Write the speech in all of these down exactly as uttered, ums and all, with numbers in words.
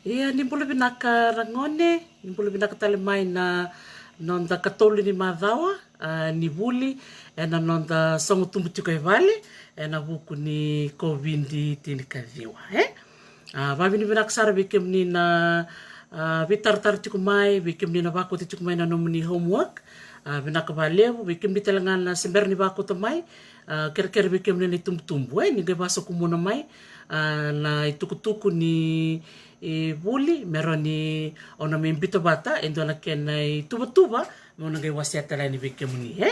Ia, ni bula vinaka ragone, ni bula vinaka tale mai na noda katolu ni macawa, a, ni vuli, ena noda sogo tubu tiko e vale, ena vuku ni COVID tinikaciwa, e? A, vavinavinaka sara vei kemuni na, a, veitaratara tiko mai, vei kemuni na vakoti tiko mai na nomuni homework, a, vinaka valevu, vei kemuni tale ga na sebera ni vakota mai, a, kerekere vei kemuni na itubutubu, e, ni qai vasokumuna mai, a, na itukutuku ni, e, vuli, me rawa ni au na mai bita vata e dua na kena ituvatuva, meu na qai wasea tale yani vei kemuni, e.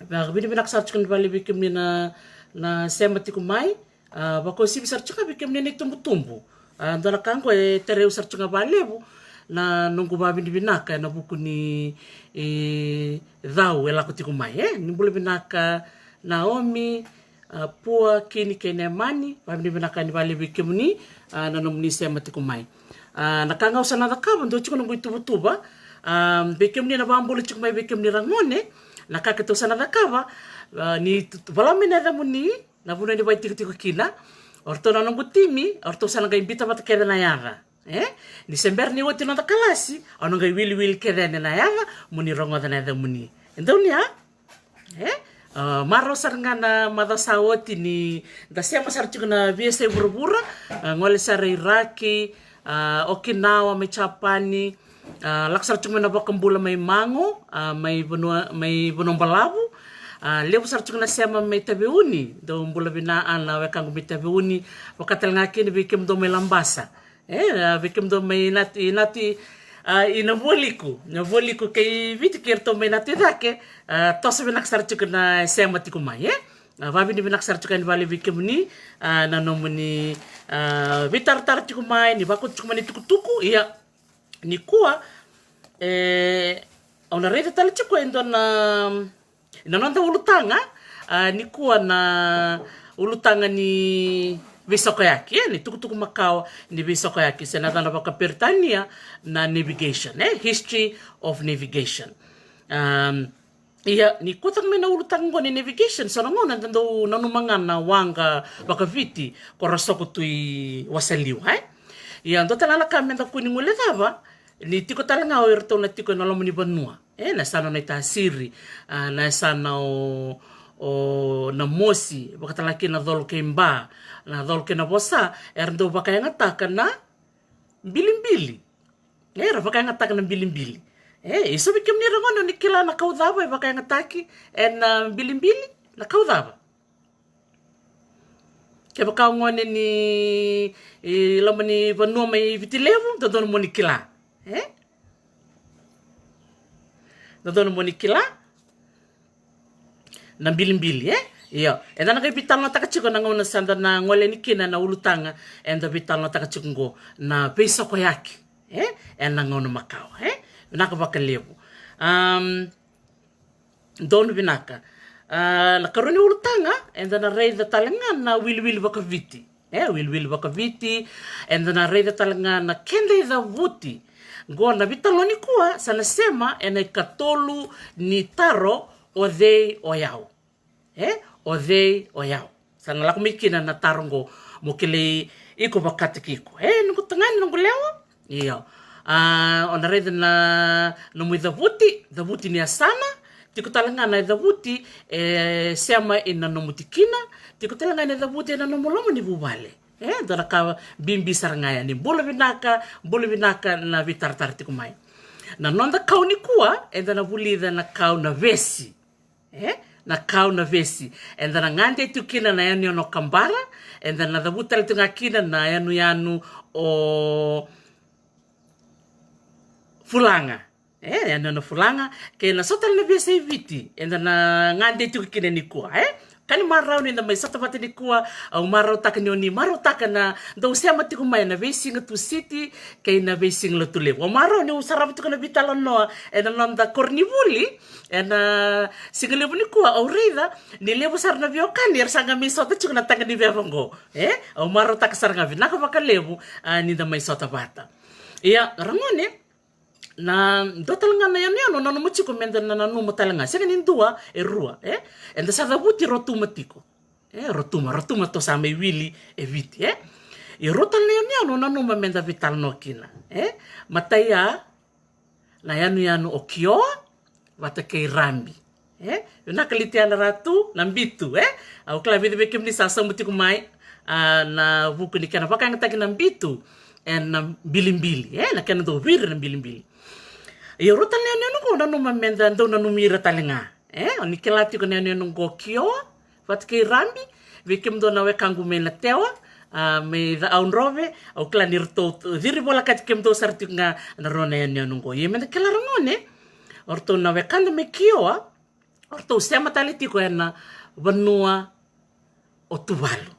Vavinavinaka sara tiko ni vale vei kemuni na, na sema tiko mai, a, vakauasivi sara tiko ga vei kemuni na itubutubu. A, dua na ka qo e tereu sara tiko ga valevu na noqu vavinavinaka ena vuku ni, e, cau e lako tiko mai, e. Ni bula vinaka Naomi, a, Pua, Kini kei Nemani, vavinavinaka ni valevu vei kemuni, a, na nomuni sema tiko mai. A, na ka ga au sa na cakava, dua tiko noqu ituvatuva, a, vei kemuni na vabula tiko mai vei kemuni ragone, na ka keitou sa na cakava, a, ni tu-, tu-, vola mai na yacamuni, na vanua ni vakaitikotiko kina, o ratou na noqu timi, o ratou sa na qai bita vata kece na yaca. E? Ni se bera ni oti noda kalasi, au na qai wiliwili kece yani na yaca, mo ni rogoca na yacamuni. E donu ya? E? A, marau sara ga na macawa sa oti ni da sema sara tiko na veiyasai vuravura, a, gole sara i Iraki, a, Okinawa mai Japani, a, lako sara tiko mai na vakabula mai Mago, a, mai vanua, mai Vanua Balavu, a, levu sara tiko na sema mai Taveuni, dou bula vina a na wekaqu mai Taveuni, vaka tale ga kina vei kemudou mai Labasa. E, a, vei kemudou mai Nati, Nati, a, i Navualiku, Navualiku kei Viti kei iratou mai Nati cake, a, toso vinaka sara tiko na sema tiko mai, e? A, vavinavinaka sara tiko yani vale vei kemuni, a, na nomuni, a, veitaratara tiko mai, ni vakoti tiko mai ni tukutuku, ia, nikua, e, au na raica tale tiko e dua na, na noda ulutaga, a, nikua na ulutaga ni veisokoyaki, e, ni tukutuku makawa ni veisokoyaki, se na yacana vakaperitania na navigation, e, history of navigation. Um, ia, nikua taka mai na ulutaga qo ni navigation, so na gauna da dau nanuma ga na waqa vakaviti ko ra soko tu i wasaliwa, e. Ia, dua tale ga na ka me da kua ni guilecava, ni tiko tale ga o iratou na tiko ena loma ni vanua. E, na yasana o Naitasiri, a, na yasana o, o Namosi, vaka tale ga kina na Colo kei Ba, na Colo kei Navosa, era dau vakayagataka na bilibili. E, era vakayagataka na bilibili. E, e so vei kemuni ragone o ni kila na kau cava e vakayagataki ena bilibili, na kau cava? Kevaka o gone ni, e, loma ni vanua mai Viti Levu, dodonu mo ni kila. E? Dodonu mo ni kila na bilibili, e? Io, eda na qai veitalanoataka tiko na gauna sa da na gole yani kina na ulutaga eda veitalanoataka tiko qo, na veisokoyaki, e? Ena gauna makawa, e? Vinaka vakalevu. Um, Donu vinaka. A, na karua ni ulutaga, eda na raica tale ga na wiliwili vakaviti. E, wiliwili vakaviti, eda na raica tale ga na keda icavuti. Qo na veitalanoa nikua, sa na sema ena ikatolu ni taro, o cei o yau. E, o cei o yau. Sa na lako mai kina na taro qo, mo kilai iko vakataki iko. E, noqu tagane, noqu lewa. Io. A, o na raica na nomu icavuti, cavuti ni yasana, tiko tale ga na icavuti e sema ina nomu tikina, tiko tale ga na icavuti ena nomu loma ni vuvale. E, dua na ka bibi sara ga yani. Bula vinaka, bula vinaka na veitaratara tiko mai. Na noda kau nikua, eda na vulica na kau na vesi. E, na kau na vesi. Eda na gade tiko kina na yanuyanu o Kabara, eda na cavuta tale tiko ga kina na yanuyanu o Fulaga. E, yanuyanu o Fulaga, kei na so tale na veiyasai Viti, eda na gade tiko kina nikua, e? Ka ni marau ni da mai sota vata nikua, au marautaka ni o ni marautaka na dau sema tiko mai na veisiga Tusiti, kei na veisiga Lotulevu. Au marau niu sarava tiko na veitalanoa ena noda koronivuli, ena siga levu nikua, au raica ni levu sara na veiwekani era sa qai mai sota tiko na taga ni veva qo. E? Au marautaka sara ga, vinaka vakalevu, a, ni da mai sota vata. Ia, ragone, na dua tale ga na yanuyanu au nanuma tiko meda na nanuma tale ga. Sega ni dua, e rua, e? Eda sa cavuti Rotuma tiko. E, Rotuma, Rotuma tou sa mai wili e Viti, e? Ia rua tale na yanuyanu au nanuma meda veitalanoa kina, e? Matai ya na yanuyanu o Kioa vata kei Rabi. E vinaka Litiana Ratu, na bitu, e? Au kila vica vei kemuni sa sauma tiko mai, a, na vuku ni kena vakayagataki na bitu ena bilibili, e? Na kena dau viri na bilibili. Ia rua tale na yanuyanu qo au nanuma meda dau nanumi ira tale ga, e? O ni kila tiko na yanuyanu qo Kioa vata kei Rabi, vei kemudou na wekaqu mai Natewa, a, mai Caaudrove, au kila ni ratou ciri volekati kemudou sara tiko ga na rua na yanuyanu qo. Ia meda kila ragone, o ratou na wekada mai Kioa, o ratou sema tale tiko ena vanua o Tuvalu.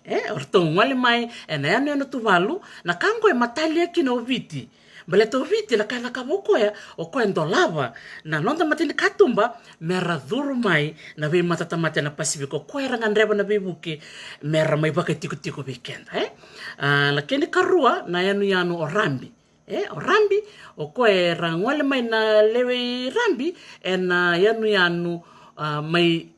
E, o ratou gole mai ena yanuyanu o Tuvalu, na ka qo e matalia kina o Viti. Baleta o Viti na ka e cakava o koya, o koya e dolava na noda matanikatuba mera curu mai na veimatatamata ena Pasifika, o koya era gadreva na veivuke mera mai vakaitikotiko vei keda, e? A, na kena ikarua na yanuyanu o Rabi. E, o Rabi, o koya era gole mai na lewe i Rabi ena yanuyanu, a, mai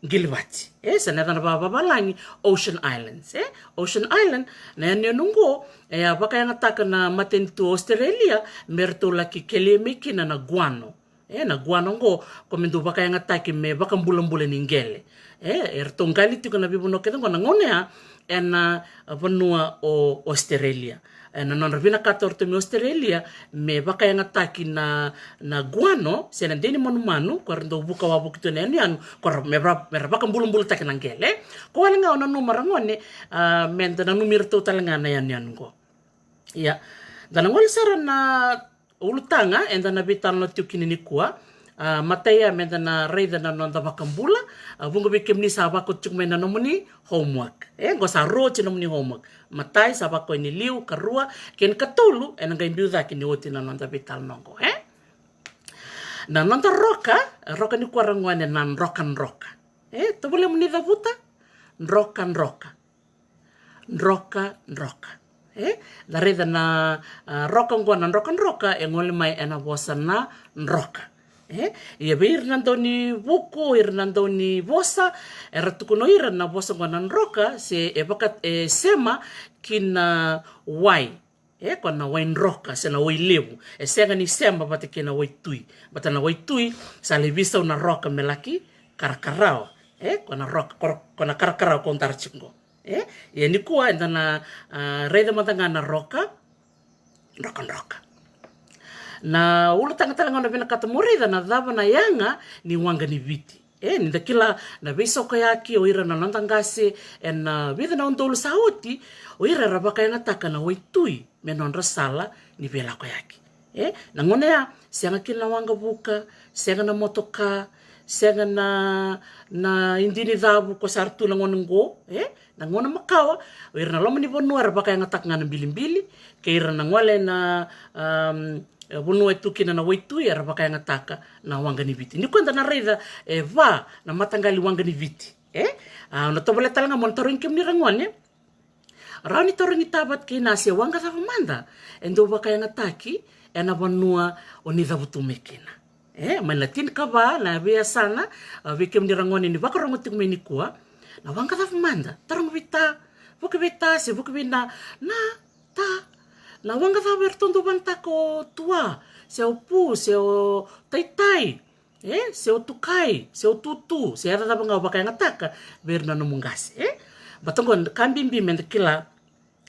Qilivati, e, se na yacana vakavavalagi Ocean Islands, e? Ocean Island, na yanuyanu qo e a vakayagataka na matanitu Australia me ratou laki kelia mai kina na guano. E, na guano qo ko me dau vakayagataki me vakabulabula ni qele. E, e ratou qali tiko na veivanua kece qo na gauna ya ena vanua o Australia. E, na nodra vinakata o ratou mai Australia me vakayagataki na, na guano se na dei ni manumanu ko era dau vuka wavoki tu ena yanuyanu, ko ra, me ra, me ra vakabulabulataki na qele. Ko wale ga au nanuma ragone, a, meda nanumi iratou tale ga na yanuyanu qo. Ia, da na gole sara na ulutaga eda na veitalanoa tiko kina nikua. A, matai ya meda na raica na noda vakabula. A, vuqa vei kemuni sa vakau tiko mai na nomuni homework. E, qo sa rua oti nomuni homework. Matai sa vakau yani liu, karua, kei na katolu ena qai biu cake ni oti na noda veitalanoa qo, e? Na noda roka, roka nikua ragone na drokadroka. E, tovolea mo ni cavuta, drokadroka. Drokadroka. E, da raica na, a, roka qo na drokadroka e gole mai ena vosa na droka. E, ia vei ira na dau ni vuku, ira na dau ni vosa, era tukuna o ira na vosa qo na droka se e vaka, e sema ki na wai. E, ko na wai droka se na wai levu. E sega ni sema vata kei na wai tui. Vata na wai tui sa lai veisau na roka me laki karakarawa. E, ko na roka, ko, ko na karakarawa ko dara tiko qo. E, ia nikua eda na, a, raica mada ga na roka, drokadroka. Na ulutaga tale ga au na vinakata mo raica na cava na yaga ni waqa ni Viti. E, ni da kila na veisokoyaki o ira na noda qase ena, a, vica na udolu sa oti, o ira era vakayagataka na waitui me nodra sala ni veilakoyaki. E, na gauna ya, sega kina na waqavuka, sega na motoka, sega na, na idini cavu ko sa ra tu na gauna qo, e, na gauna makawa, o ira na loma ni vanua era vakayagataka ga na bilibili, kei ira na gole na, am, vanua e tu kina na waitui era vakayagataka na waqa ni Viti. Nikua da na raica e va na mataqali waqa ni Viti. E, a, au na tovolea tale ga mo na tarogi kemuni ragone. Rawa ni tarogi ta vata kei na se waqa cava mada e dau vakayagataki ena vanua o ni cavutu mai kina. E, mai na tinikava na veiyasana, a, vei kemuni ragone ni vakarogo tiko mai nikua. Na waqa cava mada, tarogi vei ta, vuki vei ta, se vuki vei na, na, ta. Na waqa cava eratou dau vanataka o Tua, se o Pu, se o Taitai, e, se o Tukai, se o Tutu, se yaca cava ga o vakayagataka vei ira na nomu qase, e? Vata qo ka bibi meda kila,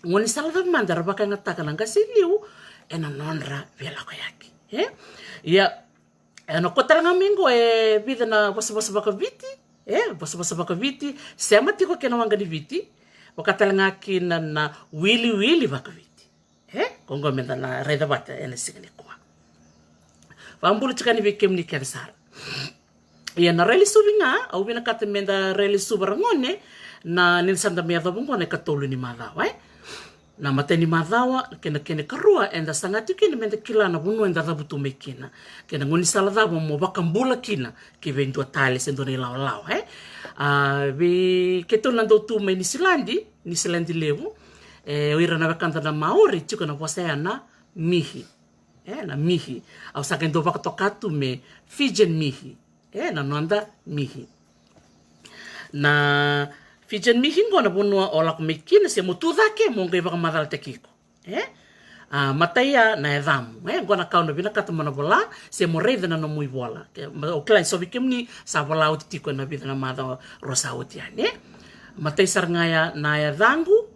gaunisala cava mada era vakayagataka na qase i liu ena nodra veilakoyaki, e? Ia, e, na kua tale ga mai qo e vica na vosavosa vakaviti, e, vosavosa vakaviti sema tiko kei na waqa ni Viti, vaka tale ga kina na wiliwili vakaviti. E, ko qo meda na raica vata ena siga nikua. Vakabula tiko yani vei kemuni kece sara. Ia na railesuvi ga, au vinakata meda railesuva ragone, na ni sa da mai yacova qo na ikatolu ni macawa, e? Na imatai ni macawa, kei na kena ikarua, eda saga tiko kina meda kila na vanua eda cavutu mai kina. Kei na gaunisala cava mo vakabula kina, ki vei dua tale se dua na ilawalawa, e? A, vei keitou na dau tu mai Niusiladi, Niusiladi levu, e, o ira na wekada na Maori, tiko na vosa ya na mihi. E, na mihi. Au sa qai dau vakatoka tu me Fijian mihi. E, na noda mihi. Na Pigeon Mihi qo na vanua o lako mai kina se mo tu cake mo qai vakamacalataki iko. E? A, matai ya na yacamu. E, qo na ka au na vinakata mo na vola se mo raica na nomu ivola. Ke, ma, o kila ni so vei kemuni sa vola oti tiko ena vica na macawa rua sa oti yani. E? Matai sara ga ya na yacaqu.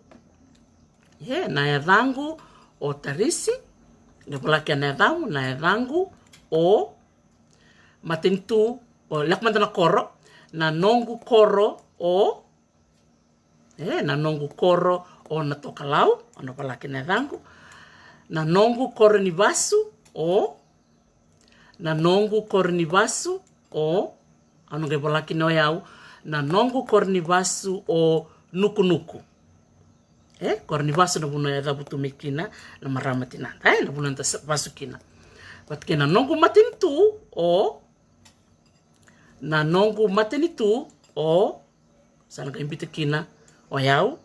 E, na yacaqu o Tarisi. Qai vola kina na yacamu, na yacaqu o matanitu, o lako mada na koro, na noqu koro o, e, na noqu koro o na tokalau, o na vola kina na yacaqu, na noqu koro ni vasu o, na noqu koro ni vasu o, au na qai vola kina o yau, na noqu koro ni vasu o Nukunuku. E, koro ni vasu na vanua e cavutu mai kina na marama tinada, e, na vanua eda sa-, vasu kina. Vata kei na noqu matanitu o, na noqu matanitu o, sa na qai biuta kina o yau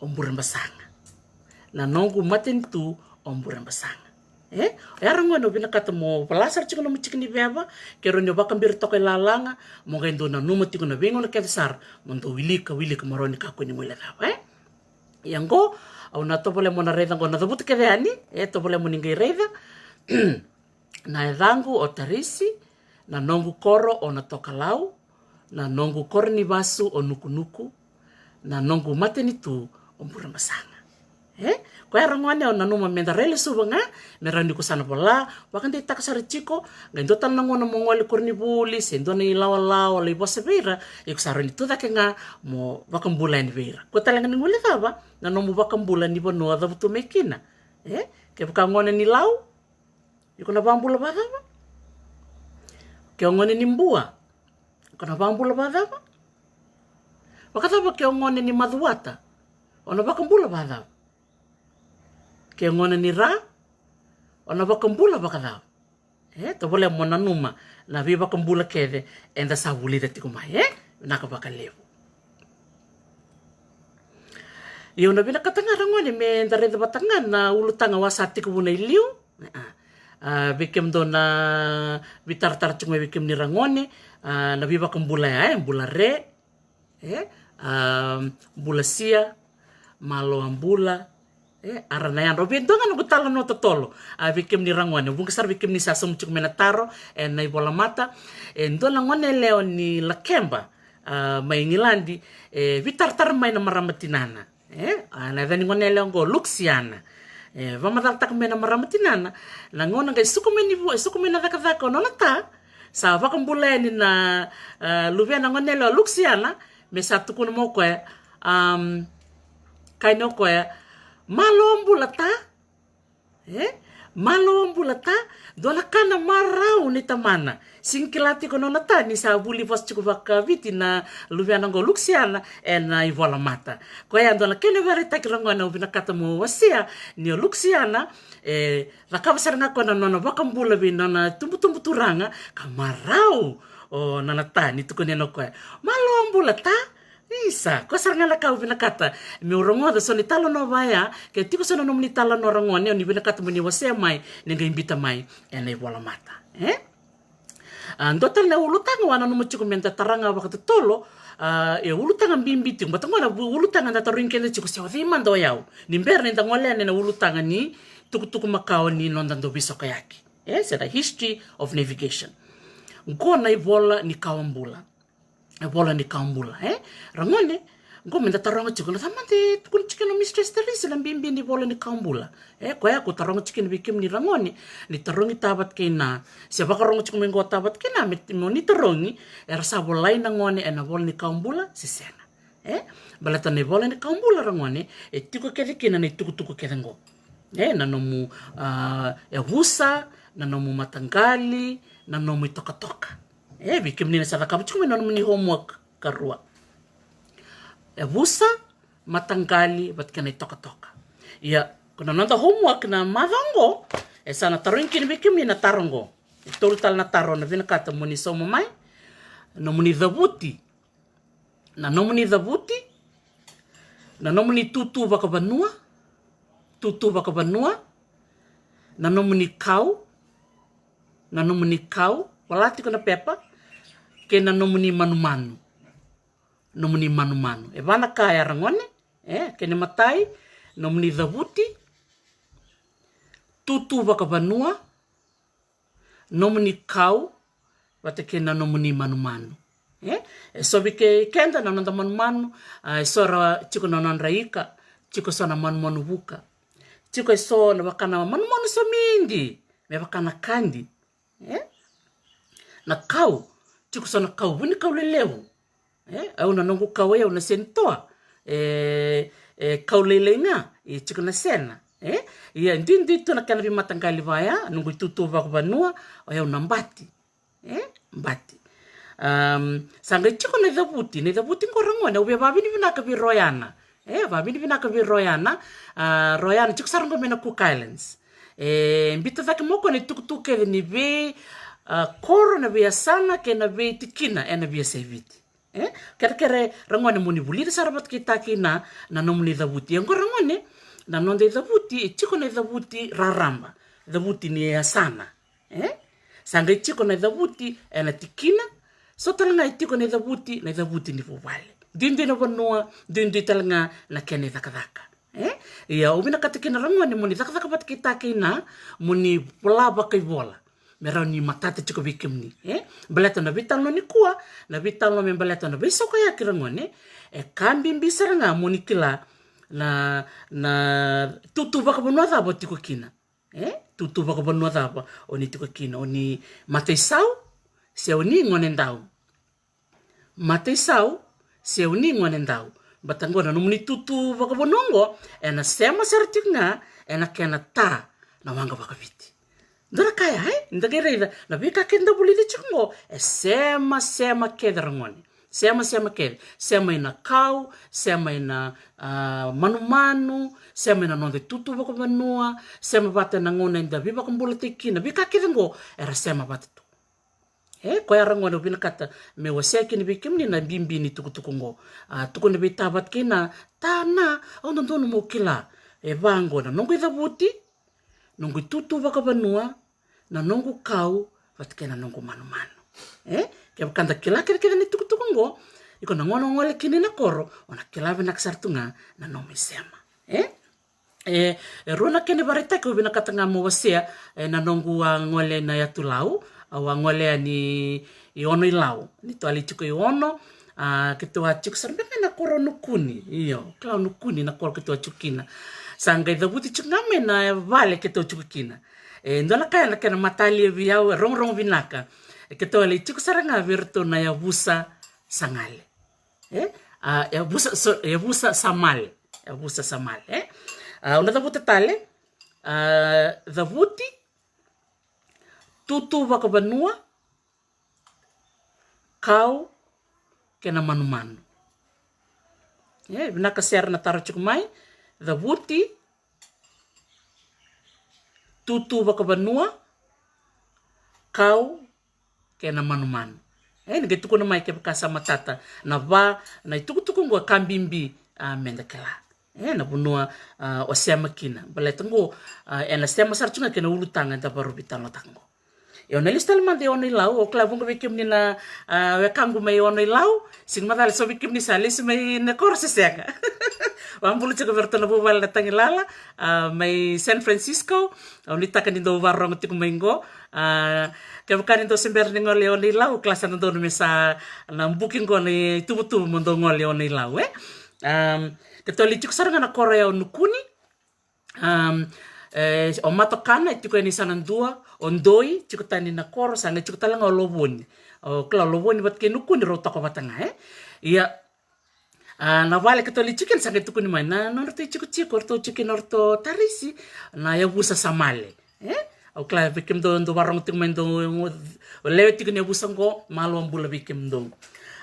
o Burebasaga. Na noqu matanitu o Burebasaga. E? O ya ragone au vinakata mo vola sara tiko nomu tiki ni veva, ke rawa ni o vakabira toka i lalaga, mo qai dau nanuma tiko na veigauna kece sara mo dau wilika, wilika mo rawa ni kakua ni guilecava, e? Ia qo, au na tovolea mo na raica qo, na cavuta kece yani, e, tovolea mo ni qai raica. Na yacaqu o Tarisi, na noqu koro o na tokalau, na noqu koro ni vasu o Nukunuku, na noqu matanitu o Burebasaga. E? Koya ragone au nanuma meda rai lesuva ga, me rawa ni ko sa na vola vakadeitaka sara tiko, qai dua tale na gauna mo gole koronivuli se dua na ilawalawa o lai vosa vei ira, iko sa rawa ni tu cake ga mo vakabula yani vei ira. Kua tale ga ni guilecava na nomu vakabula ni vanua o cavutu mai kina. E? Kevaka gone ni Lau, iko na vakabula vakacava? Ke o gone ni Bua, iko na vakabula vakacava? Vakacava ke o gone ni Macuata, o na vakabula vakacava? Ke o gone ni Ra, o na vakabula vakacava? E, tovolea mo nanuma na veivakabula kece eda sa vulica tiko mai, e? Vinaka vakalevu. Ia au na vinakata ga ragone meda raica vata ga na ulutaga au a sa tekivu na i liu. A, a, vei kemudou na veitaratara tiko mai vei kemuni ragone, a, na veivakabula ya, e, bula re, e, a, bula sia, maloa bula, e, ara na yadra. Au via dua ga noqu talanoa totolo, a, vei kemuni ragone, vuqa sara vei kemuni sa sauma tiko mai na taro ena i volamata. E dua na gone yalewa ni Lakeba, a, mai Igiladi, e veitaratara mai na marama tinana. E, a, na yaca ni gone yalewa oqo Luksiana. E, vakamacalataka mai na marama tinana, na gauna qai suka mai ni vu-, e suka mai na cakacaka o nona ta, sa vakabula yani na, a, luvena gone yalewa Luksiana, me sa tukuna mai o koya, am, kaya o koya, maloa bula ta. E? Maloa bula ta, dua na ka na marau ni tamana. Sega ni kila tiko nona ta ni sa vuli vosa tiko vakaviti na luvena oqo Luksiana ena i volamata. Koya dua na kena ivakaraitaki ragone au vinakata mo wasea, ni o Luksiana, e, cakava sara ga koya na nona vakabula vei nona tubutubu turaga, ka marau o nona ta ni tukuna o koya, maloa bula ta. Isa, koya sara ga na ka au vinakata meu rogoca so ni talanoa vaya, ke tiko so na nomuni talanoa ragone, au ni vinakata mo ni wasea mai, ni qai biuta mai ena i volamata. E? A, dua tale na ulutaga au a nanuma tiko meda tara ga vakatotolo, a, e ulutaga bibi tiko, baleta qo na vu-, ulutaga da tarogi keda tiko se o cei mada o yau. Ni bera ni da gole yani ena ulutaga ni tukutuku makawa ni noda dau veisokoyaki. E, se na history of navigation. Qo na i vola ni kawa bula. E vola ni kawa bula, e? Ragone, qo meda taroga tiko, na cava mada e tukuna tiko kina o Mistress Tarisi na bibi ni vola ni kawa bula? E, koya ko taroga tiko kina vei kemuni ragone, ni tarogi ta vata kei na, se vakarogo tiko mai qo ta vata kei na, me, mo ni tarogi, era sa volai na gone ena vola ni kawa bula, se sega. E? Baleta na i vola ni kawa bula ragone, e tiko kece kina na i tukutuku kece qo. E, na nomu, a, yavusa, na nomu mataqali, na nomu i tokatoka. E, vei kemuni na sa cakava tiko mai na nomuni homework karua. Yavusa, mataqali, vata kei na i tokatoka. Ia, ko na noda homework na macawa oqo, e sa na tarogi kina vei kemuni na taro oqo. E tolu tale na taro na vinakata mo ni sauma mai. Nomuni cavuti. Na nomuni cavuti. Na nomuni tutu vakavanua. Tutu vakavanua. Na nomuni kau. Na nomuni kau, vola tiko na pepa, kei na nomuni manumanu. nomuni manumanu. E va na ka ya, ragone. E kena imatai, nomuni cavuti, tutu vakavanua, nomuni kau, vata kei na nomuni manumanu. E, e so vei keda na noda manumanu, a, e so ra tiko na nodra ika, tiko so na manumanu vuka, tiko e so na vaka na manumanu somidi, me vaka na kadi. E, na kau, tiko so na kau, vunikau lelevu. E, au na noqu kau, e, au na seni toa. E, e kau lailai ga, e tiko na sena. E, ia duidui tu na kena veimataqali vaya, noqu itutu vakavanua, o yau na bati. E, bati. Am, sa qai tiko na icavuti, na icavuti qo, ragone, au via vavinavinaka vei Royana. E, vavinavinaka vei Royana. A, Royana tiko sara qo mai na Cook Islands. E bita cake mai o koya na itukutuku kece ni vei, a, koro, na veiyasana kei na veitikina ena veiyasai Viti. E, kerekere, ragone, mo ni vulica sara vata kei ta kina na nomuni cavuti. E qo, ragone, na noda icavuti, e tiko na icavuti raraba, cavuti ni yasana. E, sa qai tiko na icavuti ena tikina. So tale ga e tiko na icavuti, na icavuti ni vuvale. Duidui na vanua, duidui tale ga na kena icakacaka. E, ia au vinakata kina, ragone, mo ni cakacaka vata kei ta kina, mo ni vola vakaivola, me rawa ni matata tiko vei kemuni. E, baleta na veitalanoa nikua, na veitalanoa me baleta na veisokoyaki, ragone, e ka bibi sara ga mo ni kila na, na tutu vakavanua cava o tiko kina. E, tutu vakavanua cava o ni tiko kina, o ni mataisau se o ni gonedau. Mataisau se o ni gonedau. Bata qo na nomuni tutu vakavanua qo, ena sema sara tiko ga ena kena ta na waqa vakaviti. Dua na ka ya, e, da qai raica na veika kece da vulica tiko qo, e sema, sema kece, ragone. Sema, sema kece. Sema ina kau, sema ina, a, manumanu, sema ina noda itutu vakavanua, sema vata ena gauna eda veivakabulataki kina. Veika kece qo era sema vata tu. E, koya, ragone, au vinakata meu wasea kina vei kemuni na bibi ni tukutuku qo. A, tukuna vei ta vata kei na, ta na, au dodonu meu kila. E va qo na noqu icavuti, noqu itutu vakavanua, na noqu kau, vata kei na noqu manumanu. E, kevaka da kila kecekece na itukutuku qo, iko na gauna o gole kina ina koro, o na kila vinaka sara tu ga na nomu isema. E, e, e rua na kena ivakaraitaki au vinakata ga meu wasea, e, na noqu a gole na yatu Lau, au a gole yani i Ono-i-Lau. Ni tou a lai tiko i Ono, a, keitou a tiko sara beka ina koro o Nukuni. Io, kila o Nukuni na koro keitou a tiko kina. Sa qai cavuti tiko ga mai na vale keitou tiko kina. E dua na ka ya na kena matalia vei au, e rogorogo vinaka. E keitou a lai tiko sara ga vei iratou na yavusa Sagale. E, a, yavusa, so, yavusa Samale. Yavusa Samale, e. A, au na cavuta tale, a, cavuti, tutu vakavanua, kau kei na manumanu. E, vinaka sara na taro tiko mai, cavuti, tutu vakavanua, kau kei na manumanu. E, ni qai tukuna mai kevaka sa matata na va na itukutuku qo, ka bibi, a, meda kila. E, na vanua, a, o sema kina. Baleta qo, a, ena sema sara tu ga kei na ulutaga eda vakarau veitalanoataka qo. Io, na lesu tale mada i Ono-i-Lau, au kila vuqa vei kemuni na, a, wekaqu mai Ono-i-Lau, sega ni macala so vei kemuni sa lesu mai na koro se sega. Vakabula tiko vei iratou na vuvale na Tagilala, a, mai San Francisco, au nuitaka ni dou vakarorogo tiko mai qo, a, kevaka ni dou se bera ni gole i Ono-i-Lau, au kila sa dodonu me sa na buki qo na ituvatuva mo dou gole i Ono-i-Lau, e. Am, keitou a lai tiko sara ga na koro ya o Nukuni, Am, e, o Matokana e tiko yani sa na dua, o Doi tiko tani na koro, sa qai tiko tale ga o Lovoni. O kila o Lovoni vata kei Nukuni rau toka vata ga, e. Ia, a, na vale keitou lai tiko kina sa qai tukuni mai na nodratou itikotiko, ratou tiko kina o ratou Tarisi, na yavusa Samale. E? Au kila vei kemudou dou vakarorogo tiko mai, dou lewe tiko ni yavusa qo, malua bula vei kemudou.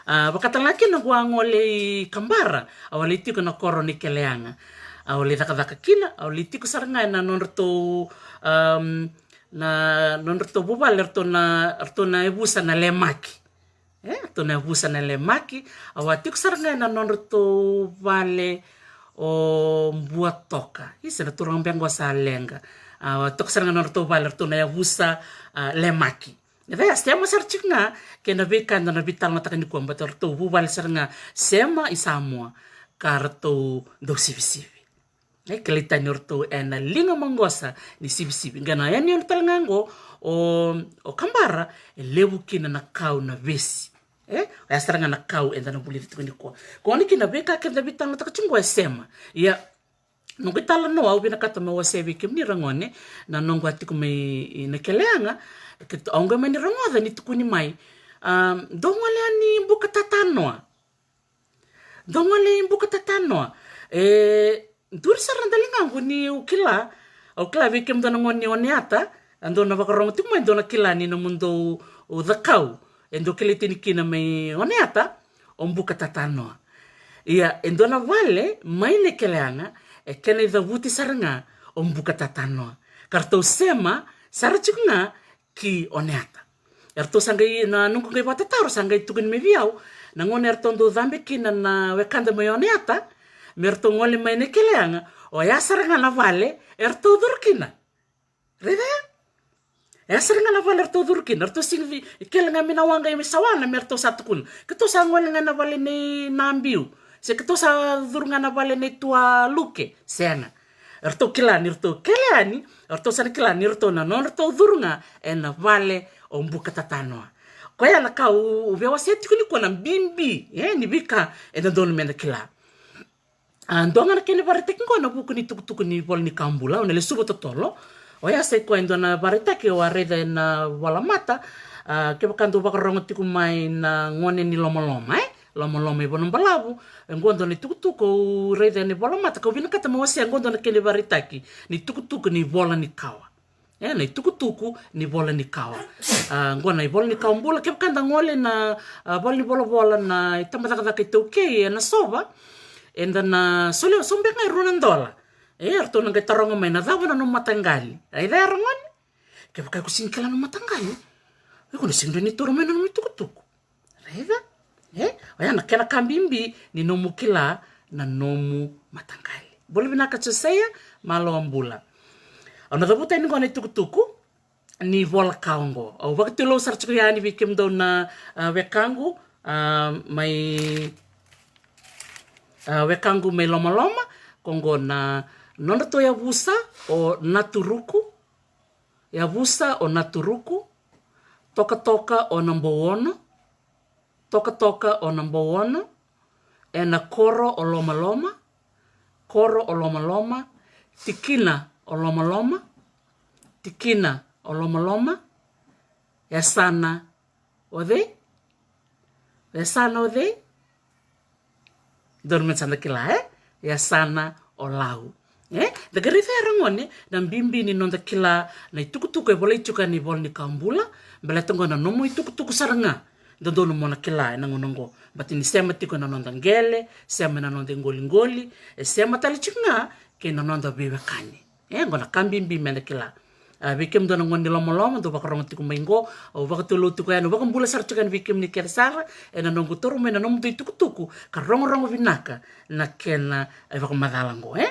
A, vaka tale ga kina qo a gole i Kabara, au a lai tiko na koro ni Keleaga. Au a lai cakacaka kina, au a lai tiko sara ga ena nodratou, am, na nodratou vuvale, ratou na, ratou na yavusa na Lemaki. E, ratou na yavusa na Lemaki, au a tiko sara ga ena nodratou vale o Buatoka. Isa na turaga beka qo sa leqa. Au a tiko sara ga ena nodratou vale, ratou na yavusa, a, Lemaki. E vei, a sema sara tiko ga kei na veika eda na veitalanoataka nikua, baleta ratou vuvale sara ga sema i Samoa ka ratou dau sivisivi. E kilai tani o ratou ena liga maqosa ni sivisivi. Qai na yanuyanu tale ga qo o, o Kabara, e levu kina na kau na vesi. E, oya sara ga na kau eda na vulica tiko nikua. Ko ni kina veika keda veitalanoataka tiko qo e sema. Ia, noqu italanoa au vinakata meu wasea vei kemuni ragone, na noqu a tiko mai na keleaga, ke au qai mani rogoca ni tukuni mai. Um, dou gole yani buka tatanoa. Dou gole i buka tatanoa. E duri sara na daligaqu niu kila, au kila vei kemudou na gone ni Oneata, a dou na vakarogo tiko mai dou na kila ni nomudou cakau e dou kilai tani kina mai Oneata, o buka tatanoa. Ia, e dua na vale mai na keleaga, e kena icavuti sara ga o buka tatanoa. Ka ratou sema sara tiko ga ki Oneata. Eratou sa qai, na noqu qai vakatataro sa qai tukuni mai vei au, na gauna eratou dau cabe kina na wekada mai Oneata me ratou gole mai na keleaga, oya sara ga na vale eratou curu kina. Raica ya. Oya sara ga na vale eratou curu kina, eratou sigi kele ga mai na waqa i Sawana me ratou sa tukuna. Keitou sa gole ga na vale nei Nabiu, se keitou sa curu ga na vale nei Tua Luke. Sega. Eratou kila ni ratou kele yani, eratou sa na kila ni ratou na nodratou curu ga ena vale o buka tatanoa. Koya na ka au via wasea tiko nikua na bibi, e, ni veika e dodonu meda kila. A, dua ga na kena ivakaraitaki qo na vuku ni tukutuku ni vola ni kawa bula, au na lesuva totolo. Oya sa i koya e dua na ivakaraitaki au a raica ena volamata, a, kevaka dou vakarogo tiko mai na gone ni lomaloma, e? Lomaloma i Vanuabalavu, e qo dua na itukutuku au raica ena volamata, kau vinakata meu wasea qo dua na kena ivakaraitaki ni tukutuku ni vola ni kawa. E, na itukutuku ni vola ni kawa. A, qo na ivola ni kawa bula, kevaka da gole na, a, vale ni volavola na itabacakacaka iTaukei, ena sova, eda na solia, sobu beka ga e rua na dola. E, eratou na qai taroga mai na cava na nomu mataqali. Raica ya ragone. Kevaka iko sega ni kila na nomu mataqali, iko na sega ni dau ni taura mai na nomu itukutuku. Raica? E? Oya na kena ka bibi ni nomu kila na nomu mataqali. Bula vinaka Josaia, malo bula. Au na cavuta yani qo na itukutuku ni vola kawa qo. Au vakatulou sara tiko yani vei kemudou na, a, wekaqu, a, mai, a, wekaqu mai lomaloma, ko qo na nodratou yavusa o Naturuku, yavusa o Naturuku, tokatoka o Nabouono, tokatoka o Nabouono, ena koro o Lomaloma, koro o Lomaloma, tikina o Lomaloma, tikina o Lomaloma, yasana o cei? Yasana o cei? Donu me sa da kila, e? Yasana o Lau. E? Da qai raica ya ragone na bibi ni noda kila na itukutuku e volai tiko ena ivola ni kawa bula, baleta qo na nomu itukutuku sara ga dodonu mo na kila ena gauna qo. Baleta ni sema tiko na noda qele, sema na noda iqoliqoli, e sema tale tiko ga kei na noda veiwekani. E, qo na ka bibi meda kila. A, vei kemudou na gone ni lomaloma dou vakarogo tiko mai qo, au vakatulou tiko yani, au vakabula sara tiko yani vei kemuni kece sara ena noqu taura mai na nomudou itukutuku, ka rogorogo vinaka na kena, e, vakamacala qo, e?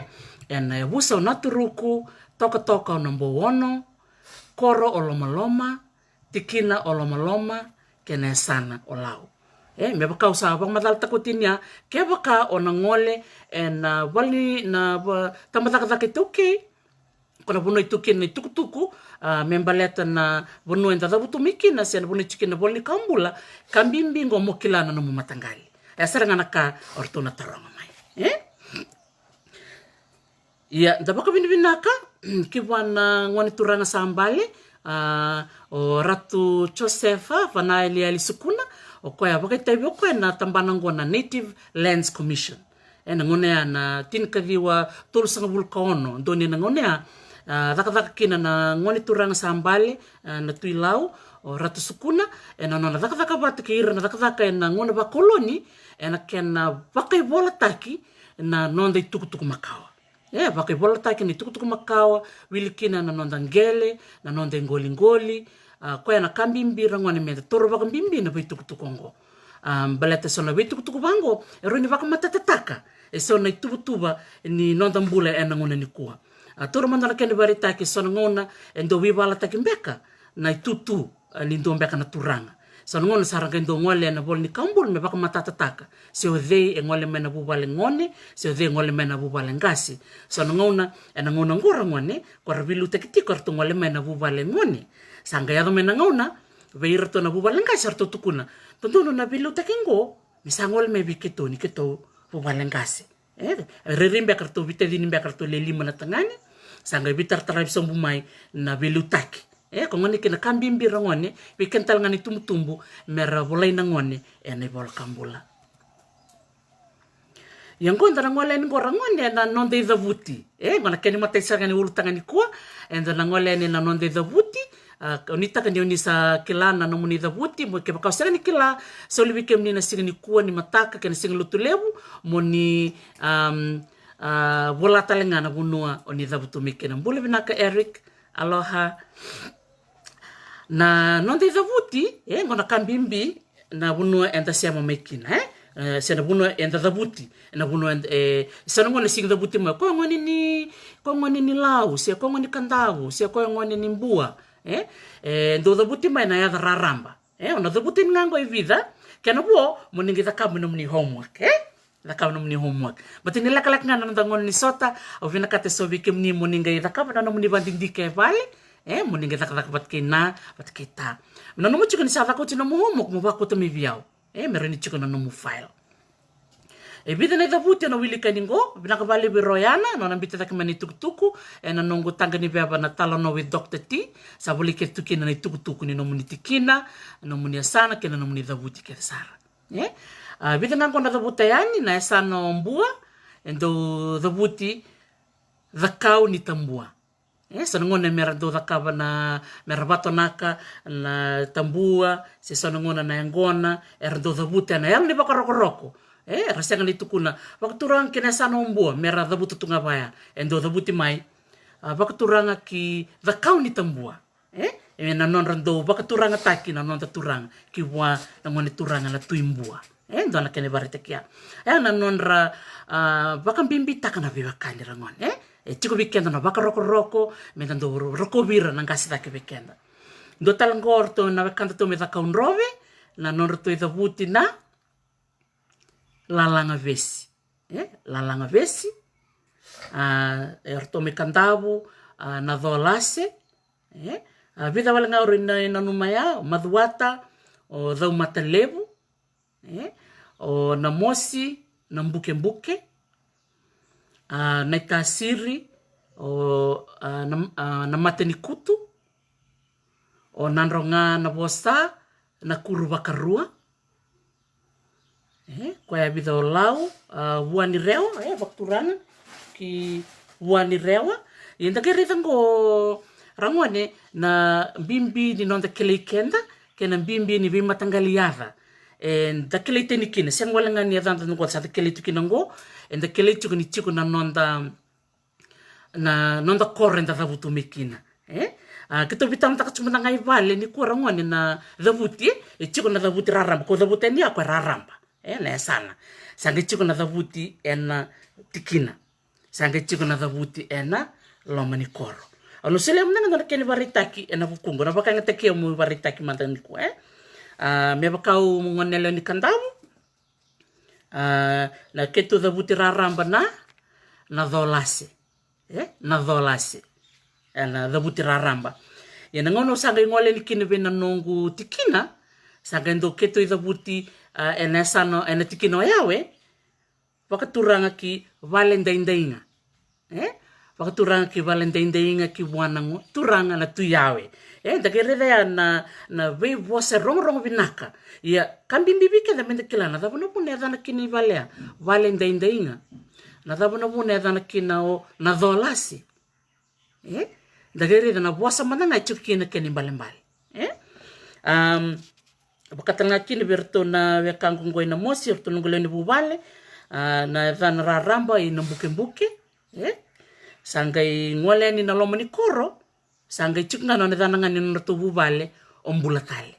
Ena yavusa o Naturuku, tokatoka o Nabouono, koro o Lomaloma, tikina o Lomaloma, kei na yasana o Lau. E, me vaka au sa vakamacalataka oti ni a, kevaka o na gole ena, a, vale ni, na, va, tabacakacaka iTaukei, ko na vanua e tu kina na itukutuku, a, me baleta na vanua eda cavutu mai kina, se na vanua e tu kina na vola ni kawa bula, ka bibi qo mo kila na nomu mataqali. E sara ga na ka o ratou na taroga mai. E? Ia, da vakavinavinaka ki vua na gone turaga sa bale, a, o Ratu Josefa Vanaeliali Sukuna, o koya a vakaitavi o koya na tabana oqo na Native Lands Commission. Ena gauna ya na tinikaciwa tolusagavulu ka ono, donu ena gauna ya, a, cakacaka kina na gone turaga sa bale, a, na Tui Lau, o Ratu Sukuna, ena nona cakacaka vata kei ira na cakacaka ena gauna vakoloni, ena kena vakaivolataki na noda itukutuku makawa. E, vakaivolataki na itukutuku makawa, wili kina na noda qele, na noda iqoliqoli, a, koya na ka bibi ragone meda taura vakabibi na veitukutuku oqo. A, baleta eso na veitukutuku vaqo, e rawa ni vakamatatataka eso na ituvatuva ni noda bula ena gauna nikua. A, taura mada na kena ivakaraitaki, eso na gauna e dau veivalataki beka na itutu ni dua beka na turaga. So na gauna sa ra qai dau gole ena vola ni kawa bula me vakamatatataka se o cei e gole mai na vuvale gone, se o cei e gole mai na vuvale qase. So na gauna, ena gauna oqo ra gone, ko ra veiliutaki tiko eratou gole mai na vuvale gone. Sa qai yaco mai na gauna vei iratou na vuvale qase eratou tukuna, dodonu na veiliutaki oqo me sa gole mai vei keitou ni keitou vuvale qase. E rairai beka eratou veitacini beka eratou le lima na tagane. Sa qai veitarataravi sobu mai na veiliutaki. E ko gone kina ka bibi ra gone, vei keda tale ga na itubutubu, me ra volai na gone ena ivola ka bula. Ia oqo da na gole yani oqo ra gone ena noda icavuti. E oqo na kena imatai sara ga ni ulutaga nikua, eda na gole yani ena noda icavuti. A, o ni taka ni o ni sa kila na nomuni icavuti, mo kevaka o sega ni kila, soli vei kemuni na siga nikua ni mataka kei na siga Lotulevu, mo ni, am, a, vola tale ga na vanua o ni cavutu mai kina. Bula vinaka Eric, aloha. Na noda icavuti, e oqo na ka bibi, na vanua eda sema mai kina, e? E, se na vanua eda cavuti, na vanua eda, e, so na gone sega ni cavuti mai, ko gone ni, ko gone ni Lau, se ko gone ni Kadavu, se ko gone ni Bua, e? E dau cavuti mai na yaca raraba. E, o na cavuti yani ga oqo e vica, kena vo, mo ni qai cakava nomuni homework, e? Cakava nomuni homework. Baleta ni lekaleka ga na noda gauna ni sota, au vinakata eso vei kemuni mo ni qai cakava na nomuni vakadidike e vale, e, mo ni qai cakacaka vata kei na, vata kei ta. Me nanuma tiko ni sa caka oti nomu homework, mo vakauta mai vei au. E, me rawa ni tiko na nomu file. E vica na icavuti au na wilika yani oqo, vinaka vakalevu vei Royana, nona biuta cake mai na itukutuku, ena noqu taqa ni veva na Talanoa with Doctor T, sa volai kece tu kina na itukutuku ni nomuni tikina, nomuni yasana, kei na nomuni cavuti kece sara. E? A, vica ga oqo na cavuta yani, na yasana o Bua, e dau cavuti Cakaunitabua. E, so na gone me ra dau cakava na, me ra vatonaka na tabua, se so na gone na yaqona, era dau cavuta ena yalo ni vakarokoroko. E, ra sega ni tukuna, vakaturaga kei na yasana o Bua, me ra cavuta tu ga vaya. E dau cavuti mai, a, vakaturaga ki Cakaunitabua. E, ena nodra dau vakaturagataki na noda turaga ki vua na gone turaga na Tui Bua. E dua na kena ivakaraitaki ya. E na nodra, a, vakabibitaka na veiwekani ra gone. E, e tiko vei keda na vakarokoroko, me da dau ro-, rokovi ira na qase cake vei keda. Dua tale oqo o ratou na wekadatou mai Cakaudrove, na nodratou icavuti na Lalaga Vesi. E, Lalaga Vesi. A, e ratou mai Kadavu, a, na Colase. E, a, vica wale ga au rai na, nanuma ya, o Macuata, o Caumatalevu, e, o Namosi, Nabukebuke, a, Naitasiri, o, a, na, a, Namatanikutu, o Nadroga, Navosa, Nakuruvakarua. E, koya e vica o Lau, a, Vuanirewa, e, vakaturaga ki Vuanirewa. Ia da qai raica oqo ra gone na bibi ni noda kilai keda, kei na bibi ni veimataqali yaca. E, da kilai tani kina, sega wale ga ni yacada oqo sa da kilai tu kina oqo, e da kilai tiko ni tiko na noda na noda koro eda cavutu mai kina. E? A, keitou veitalanoataka tu mada ga i vale nikua ra gone na cavuti, e? E tiko na cavuti raraba, ko cavuta yani ya ko e raraba. E, na yasana. Sa qai tiko na cavuti ena tikina. Sa qai tiko na cavuti ena loma ni koro. Au na solia mada ga na kena ivakaraitaki ena vukuqu, na vakayagataki au meu ivakaraitaki mada nikua, e? A, me vaka au gone yalewa ni Kadavu, a, na keitou cavuti raraba na, na Colase. E, na Colase. E, na cavuti raraba. Ia na gauna au sa qai gole yani kina vei na noqu tikina, sa qai dau keitou icavuti, a, ena yasana, ena tikina o Yawe, vakaturaga ki Valedaidaiga. E? Vakaturaga ki Valedaidaiga ki vua na go-, turaga na Tui Yawe. E, da qai raica ya na, na veivosa rogorogo vinaka. Ia, ka bibi vei keda me da kila na cava na vuna e yacana kina i vale ya. Valedaidaiga. Na cava na vuna e yacana kina o na Colase. E? Da qai raica na vosa mada ga e tiko kina kena ibalebale. E? Am, vakatale ga kina vei iratou na wekaqu qo i Namosi, iratou noqu lewe ni vuvale, a, na yacana raraba i Nabukebuke, e? Sa qai gole yani na loma ni koro, sa qai tiko ga na nona yacana ga ni nodratou vuvale, o Bulatale.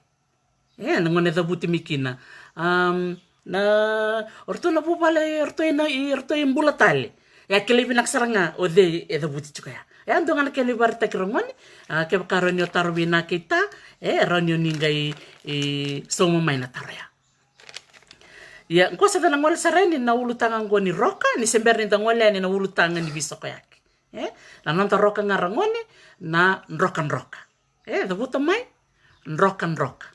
E, na gone cavuti mai kina. Am, na, o ratou na vuvale, o ratou i na, i, o ratou i Bulatale. E a kilai vinaka sara ga o cei e cavuti tiko ya. E a dua ga na kena ivakaraitaki ragone. A, kevaka rawa ni o taro vinaka i ta, e rawa ni o ni qai, e, sauma mai na taro ya. Ia, qo sa da na gole sara yani na ulutaga qo ni roka, ni se bera ni da gole yani na ulutaga ni veisokoyaki. E, na noda roka ga ragone, na drokadroka. E, cavuta mai, drokadroka.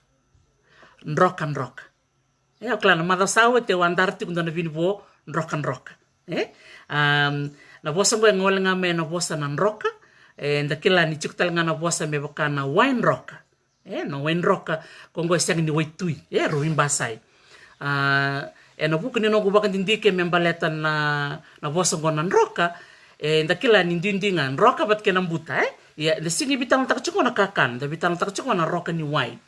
Drokadroka. E, o kila na macawa sa oti au a dara tiko dua na vinivo drokadroka. E, am, na vosa qo e gole ga mai na vosa na droka. E, da kila ni tiko tale ga na vosa me vaka na waidroka. E, na waidroka, ko qo e sega ni waitui, e, rau veibasai. A, ena vuku ni noqu vakadidike me baleta na, na vosa qo na droka, e, da kila ni duidui ga droka vata kei na buta, e. Ia, da sega ni veitalanoataka tiko na kakana, da veitalanoataka tiko na roka ni wai.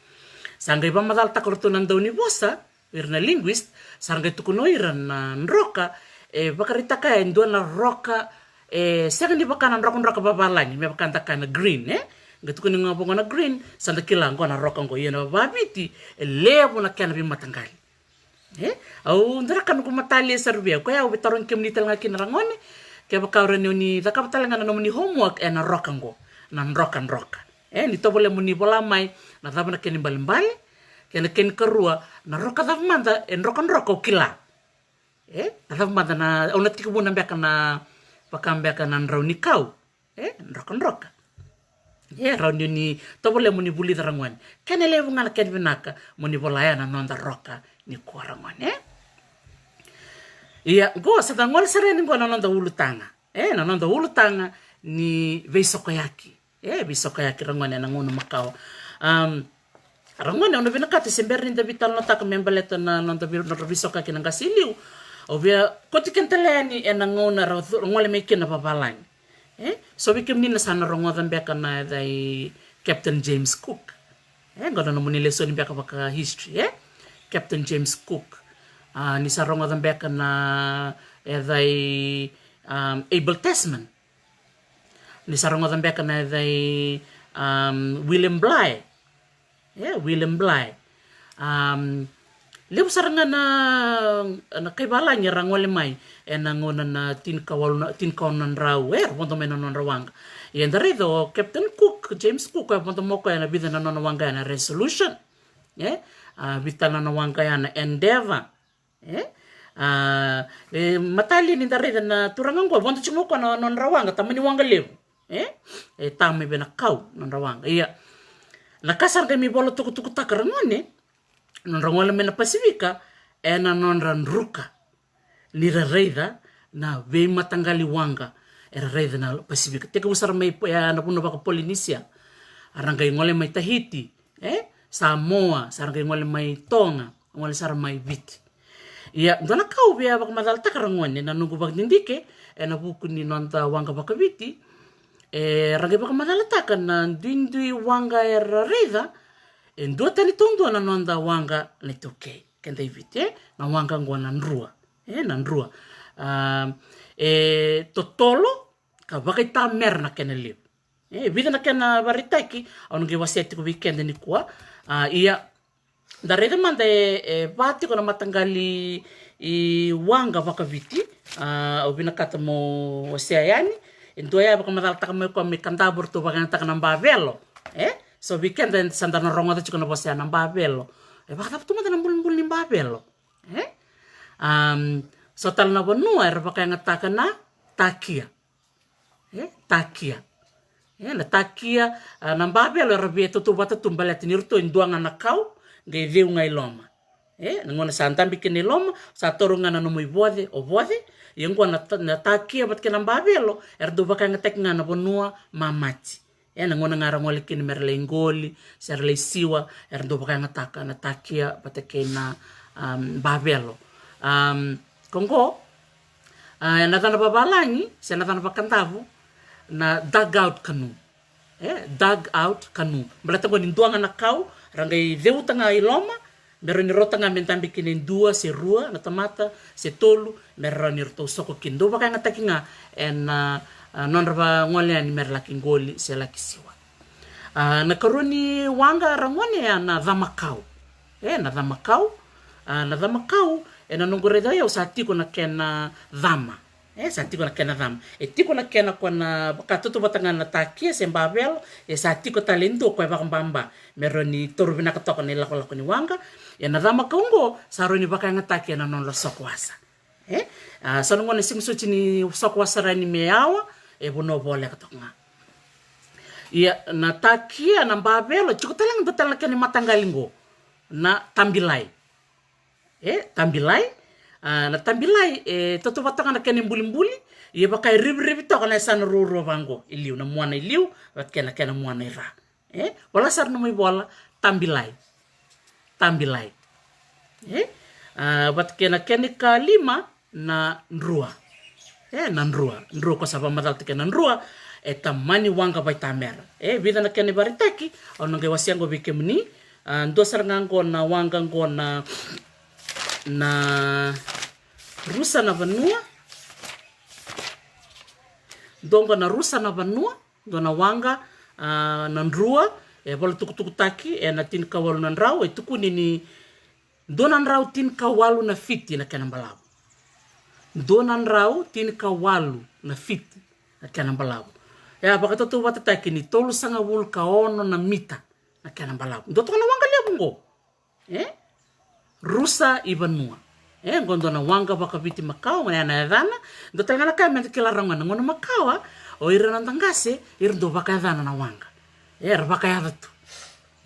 Sa qai vakamacalataka o ratou na dau ni vosa, o ira na linguist, sa ra qai tukuna o ira na droka, e vakaraitaka e dua na roka, e sega ni vaka na drokadroka vavalagi, me vaka da kaya na green, e? Qai tukuni ga vaqo na green, sa da kila qo na roka qo, ia na vaviti, e levu na kena veimataqali. E? Au dara ka noqu matalia sara vei au, koya au via tarogi kemuni tale ga kina ragone, kevaka o rawa ni o ni cakava tale ga na nomuni homework, ena roka qo, na drokadroka. E, ni tovolea mo ni vola mai, na cava na kena ibalebale, kei na kena ikarua, na roka cava mada, e drokadroka o kila. E, na cava mada na, au na tekivuna beka na, vaka beka na drau ni kau. E, drokadroka. E, rawa ni o ni tovolea mo ni vulica ragone. Kena levu ga na kena vinaka, mo ni vola ya na noda roka nikua ragone, e. Ia, qo, sa da gole sara yani qo na noda ulutaga. E, na noda ulutaga ni veisokoyaki. E, veisokoyaki ragone ena gauna makawa. Am, ragone, au na vinakata se bera ni da veitalanoataka me baleta na noda vei, nodra veisokoyaki na qase i liu. Au via kauti keda tale yani ena gauna ra, ra gole mai kina vavalagi. E, so vei kemuni na sa na rogoca beka na yaca i Captain James Cook. E, qo na nomuni lesoni beka vaka history, e? Captain James Cook. A, ni sa rogoca beka na yaca i, am, Abel Tasman. Ni sa rogoca beka na yaca i, am, William Bligh. E, William Bligh. Am, levu sara ga na, na kai valagi era gole mai ena gauna na tinikawalu na, tinikawalu na drau, e, era vodo mai na nodra waqa. Ia da raica o Captain Cook, James Cook, e vodo mai o koya ena vica na nona waqa ya na Resolution. E, a, vica na nona waqa ya na Endeavour. E? A, e, matalia ni da raica na turaga qo, vodo tiko mai o koya na nodra waqa, tamani waqa levu. E? E ta mai vei na kau, nodra waqa. Ia, na ka sa ra qai mai vola tukutukutaka ragone, nodra gole mai na Pasifika, ena nodra druka. Ni ra raica na veimataqali waqa, era raica na Pasifika. Tekivu sara mai, e, na vanua vaka Polinisia. A ra qai gole mai Tahiti, e? Samoa, sa ra qai gole mai Toga. Gole sara mai Viti. Ia, dua na ka au via vakamacalataka ragone, na noqu vakadidike, ena vuku ni noda waqa vakaviti, e, ra qai vakamacalataka na duidui waqa era raica, e duatani taudua na noda waqa na iTaukei, keda i Viti, e, na waqa qo na drua, e, na drua. A, e totolo, ka vakaitamera na kena levu. E, vica na kena vakaraitaki, au na qai wasea tiko vei keda nikua. A, ia, da raica mada e, e va tiko na mataqali waqa vakaviti, a, au vinakata mo wasea yani, e dua ya e vakamacalataka mai o koya me Kadavu ratou vakayagataka na bavelo, e? So vei keda sa da na rogoca tiko na vosa ya na bavelo. E vakacava tu mada na bulibuli ni bavelo, e? Am, so tale na vanua era vakayagataka na takia. E, takia. E, na takia, a, na bavelo era via tautauvata tu baleta ni ratou e dua ga na kau, qai ceu ga i loma. E, na gauna sa dabe kina i loma, sa taura ga na nomu ivoce, o voce, ia qo na ta-, na takia vata kei na bavelo, era dau vakayagataki ga na vanua mamati. E, na gauna ga era gole kina me ra lai qoli, se ra lai siwa, era dau vakayagataka na takia vata kei na, am, bavelo. Am, ko qo, a, ena yacana vavalagi, se na yacana vaKadavu, na dug out canoe. E, dug out canoe. Baleta qo ni dua ga na kau, ra qai ceuta ga i loma, me rawa ni rauta ga me dabe kina e dua, se rua, na tamata, se tolu, me rawa ni ratou soko kina. Dau vakayagataki ga, ena, a, nodra vagole yani me ra laki qoli, se laki siwa. A, na karua ni waqa ragone ya na camakau. E, na camakau. A, na camakau, ena noqu raica au sa tiko na kena cama. E sa tiko na kena cama. E tiko na kena ko na vakatautauvata ga na takia se bavelo, e sa tiko tale e dua ko e vakababa me rawa ni taura vinaka toka na ilakolako ni waqa. E na cama ka oqo sa rawa ni vakayagataki e na nodra soko wasa. E a sa na gona e sega soti ni soko wasa rani me yawa, e vanua voleka toka ga. Ia na takia, na bavelo, tiko tale ga dua tale na kena mataqali qo, na tabilai. E tabilai. A, na tabilai e tautauvata ga na kena ibulibuli. Ia vaka e rivirivi toka na yasana ruarua vaqo i liu, na muana i liu vata kei na kena muana i ra. E vola sara na mai vola tabilai. Tabilai. E a, vata kei na kena ikalima na drua. E na drua, drua ko sa vakamacalataki na drua. E tamani waqa vaitamera. E vica na kena ivakaraitaki au na qai wasea qo vei kemuni. A, dua sara ga qo na waqa qo na, na rusa na vanua. Dua qo na rusa na vanua, dua na waqa, a, na drua. E vola tukutukutaki e na tinikawalu na drau, e tukuni ni dua na drau tinikawalu na fiti na kena balavu. Dua na drau tinikawalu na fiti na kena balavu. E a vakatautauvatataki ni tolusagavulu ka ono na mita na kena balavu. Dua toka na waqa levu qo. E rusa i vanua. E qo dua na waqa vakaviti makawa, gona ya na yacana. Dua tale ga na ka me da kila rawa ga na gauna makawa, o ira na noda qase ira dau vakayacana na waqa. E ra vakayaca tu.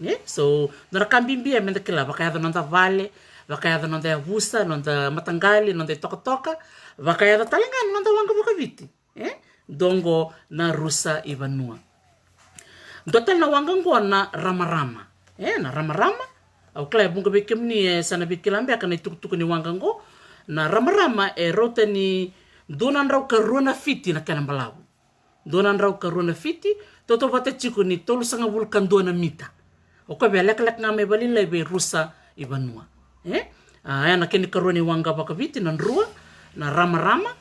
E so dua na ka bibi e me da kila, vakayaca noda vale, vakayaca noda yavusa, noda mataqali, noda itokatoka, vakayaca tale ga na noda waqa vakaviti. E dua qo na rusa i vanua. Dua tale na waqa qo na ramarama. E na ramarama, au kila e vuqa vei kemuni e sa na veikila beka na itukutuku ni waqa qo. Na ramarama e rauta ni dua na drau ka rua na fiti na kena balavu. Dua na drau ka rua na fiti, tautauvata tiko ni tolusagavulu ka dua na mita. O koya via lekaleka ga mai valilai vei rusa i vanua. E a, ya na kena ikarua ni waqa vakaviti na drua, na ramarama.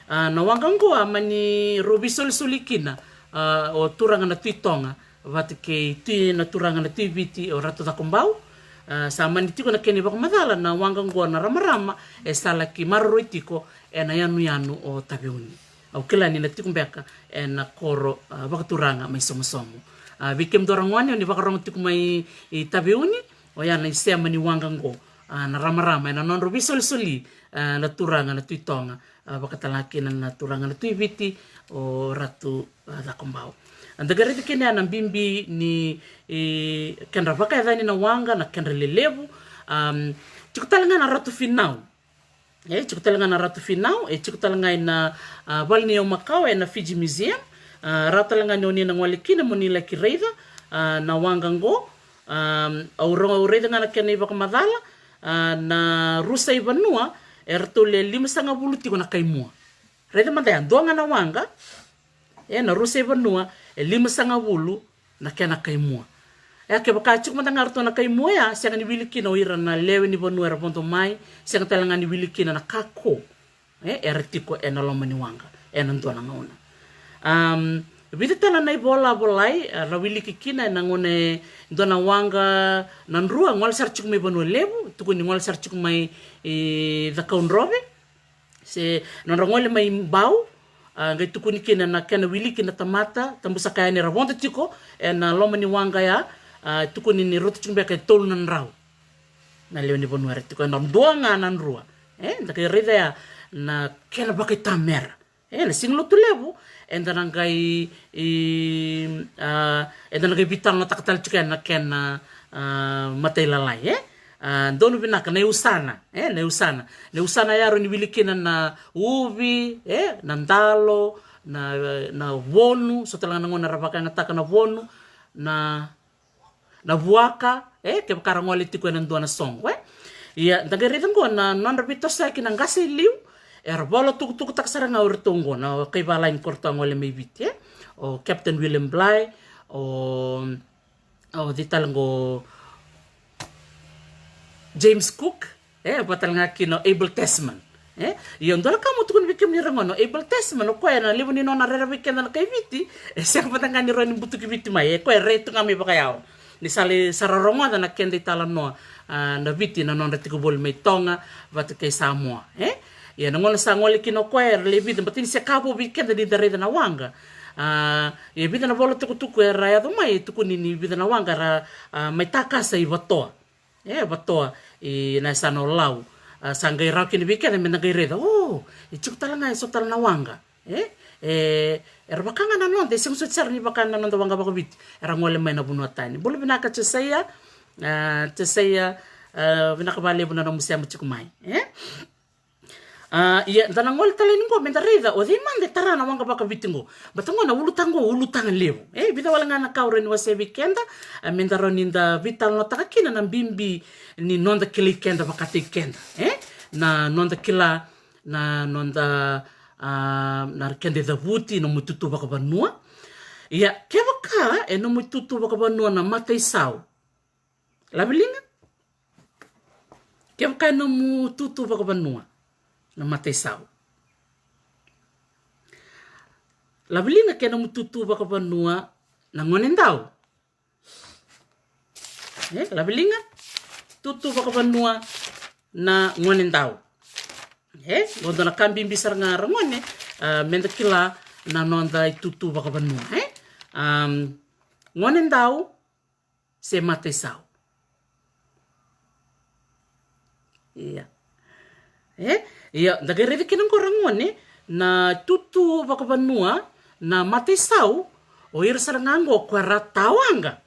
A, na waqa qo a mani rau veisolisoli kina, a, o turaga na Tui Toga vata kei Tui, na turaga na Tui Viti o Ratu Cakobau. A, sa mani tiko na kena ivakamacala na waqa qo na ramarama e sa laki maroroi tiko e na yanuyanu o Taveuni. Au kila ni na tiko beka e na koro, a, vakaturaga mai Somosomo. A, vei kemudou ra gone o ni vakarogo tiko mai i Taveuni, oya na isema ni waqa qo, a, na ramarama e na nodra veisolisoli, a, na turaga na Tui Toga, a, vakatalega kina na turaga na Tui Viti o Ratu, a, Cakobau. A, da qai raica kina ya na bibi ni, e, kedra vakayacani na waqa, na kedra lelevu. Am, tiko tale ga na Ratu Finau. E tiko tale ga na Ratu Finau, e tiko tale ga e na, a, vale ni yau makawa e na Fiji Museum. A, rawa tale ga ni o ni na gole kina mo ni laki raica, a, na waqa qo. Am, au rogo, au raica ga na kena ivakamacala, a, na rusa i vanua e ratou le limasagavulu tiko na kaimua. Raica mada ya, dua ga na waqa, e na rusa i vanua e limasagavulu na kena kaimua. E a, kevaka tiko mada ga ratou na kaimua ya, sega ni wili kina o ira na lewe ni vanua era vodo mai, sega tale ga ni wili kina na kako, e, era tiko e na loma ni waqa e na dua na gauna. Am, vica tale na ivola volai, a, ra wiliki kina e na gauna e dua na waqa na drua gole sara tiko mai Vanua Levu, tukuni gole sara tiko mai, e, Cakaudrove. Se nodra gole mai Bau, a, qai tukuni kina na kena wiliki na tamata, tabusaka yani era vodo tiko e na loma ni waqa ya, a, tukuni ni rauta tiko beka e tolu na drau na lewe ni vanua era tiko e na dua ga na drua. E, da qai raica ya na kena vakaitamera. E, na Siga Lotulevu, eda na qai, i, a, eda na qai veitalanoataka tale tiko ya na kena, a, matailalai, e? A, donu vinaka na iusana, e, na iusana. Na iusana ya rawa ni wili kina na uvi, e, na dalo, na, na vonu, so tale ga na gauna era vakayagataka na vonu, na, na vuaka, e, kevaka ra gole tiko e na dua na soqo, e. Ia, da qai raica qo na nodra veitosoyaki na qase e liu, era vola tukutukutaka sara ga o iratou qo, na kai valagi ko ratou a gole mai Viti, e. O Captain William Bligh, o, o cei tale qo, James Cook, e, vata tale ga kina o Abel Tasman. E, ia dua na ka mo tukuna vei kemuni ra gone, o Abel Tasman, o koya na levu ni nona rere vei keda na kai Viti, e sega vata ga ni rawa ni butuki Viti mai, e koya e rai tu ga mai vakayawa. Ni sa lai, sa ra rogoca na keda italanoa, a, na Viti na nodra tiko voli mai Toga vata kei Samoa, e? Ia na gauna sa gole kina o koya era lai vica, baleta ni se ka vou vei keda ni da raica na waqa. A, ia vica na vola tukutuku era yaco mai, e tukuni ni vica na waqa era, a, mai takasa i Vatoa. E, Vatoa, i na yasana o Lau. A, sa qai rawa kina vei keda me da qai raica, o, e tiko tale ga e so tale na waqa. E, e, era vaka ga na noda, e sega soti sara ni vaka na noda waqa vakaviti. Era gole mai na vanua tani. Bula vinaka Josaia, a, Josaia, a, vinaka vakalevu na nomu sema tiko mai. E? A, ia, da na gole tale ni qo, me da raica, o cei mada e tara na waqa vakaviti qo. Baleta qo na ulutaga qo, ulutaga levu. E, vica wale ga na ka au rawa ni wasea vei keda, a, me da rawa ni da veitalanoataka kina na bibi ni noda kilai keda vakataki keda. E, na noda kila, na noda, a, na keda icavuti, nomu itutu vakavanua. Ia, kevaka, e nomu itutu vakavanua na mataisau. Laveliga? Kevaka e nomu itutu vakavanua na mataisau. Laveliga ke nomu itutu vakavanua na gonedau. E, laveliga? Itutu vakavanua na gonedau. E, qo dua na ka bibi sara ga ragone, a, me da kila na noda itutu vakavanua, e? Am, gonedau, se mataisau. Ia. E? Ia, da qai raica kina qo ragone, na itutu vakavanua, na mataisau, o ira sara ga qo ko era tawaqa.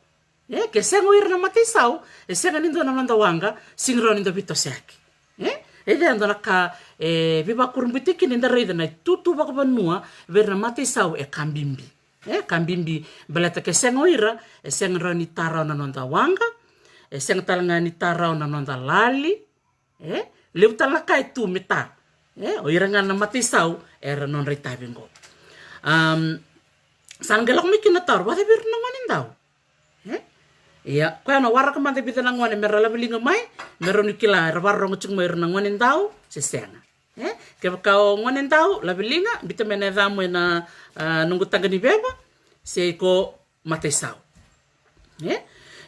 E, ke sega o ira na mataisau, e sega ni dua na noda waqa, sega ni rawa ni da veitosoyaki. E? E dua na ka, e, veivakurabuitaki kina ni da raica na itutu vakavanua, vei ira na mataisau e ka bibi. E, ka bibi, baleta ke sega o ira, e sega rawa ni tara na noda waqa, e sega tale ga ni tara na noda lali, e, levu tale na ka e tu me ta. E, o ira ga na mataisau, era nodra itavi qo. Am, sa na qai lako mai kina na taro, vakacavi ira na gonedau. E? Ia, koya na waraka mada vica na gone, me ra laveliga mai, me rawa ni kila, era vakarorogo tiko mai ira na gonedau, se sega. E? Kevaka o gonedau, laveliga, biuta mai na yacamu ena, a, noqu taqa ni veva, se iko mataisau. E?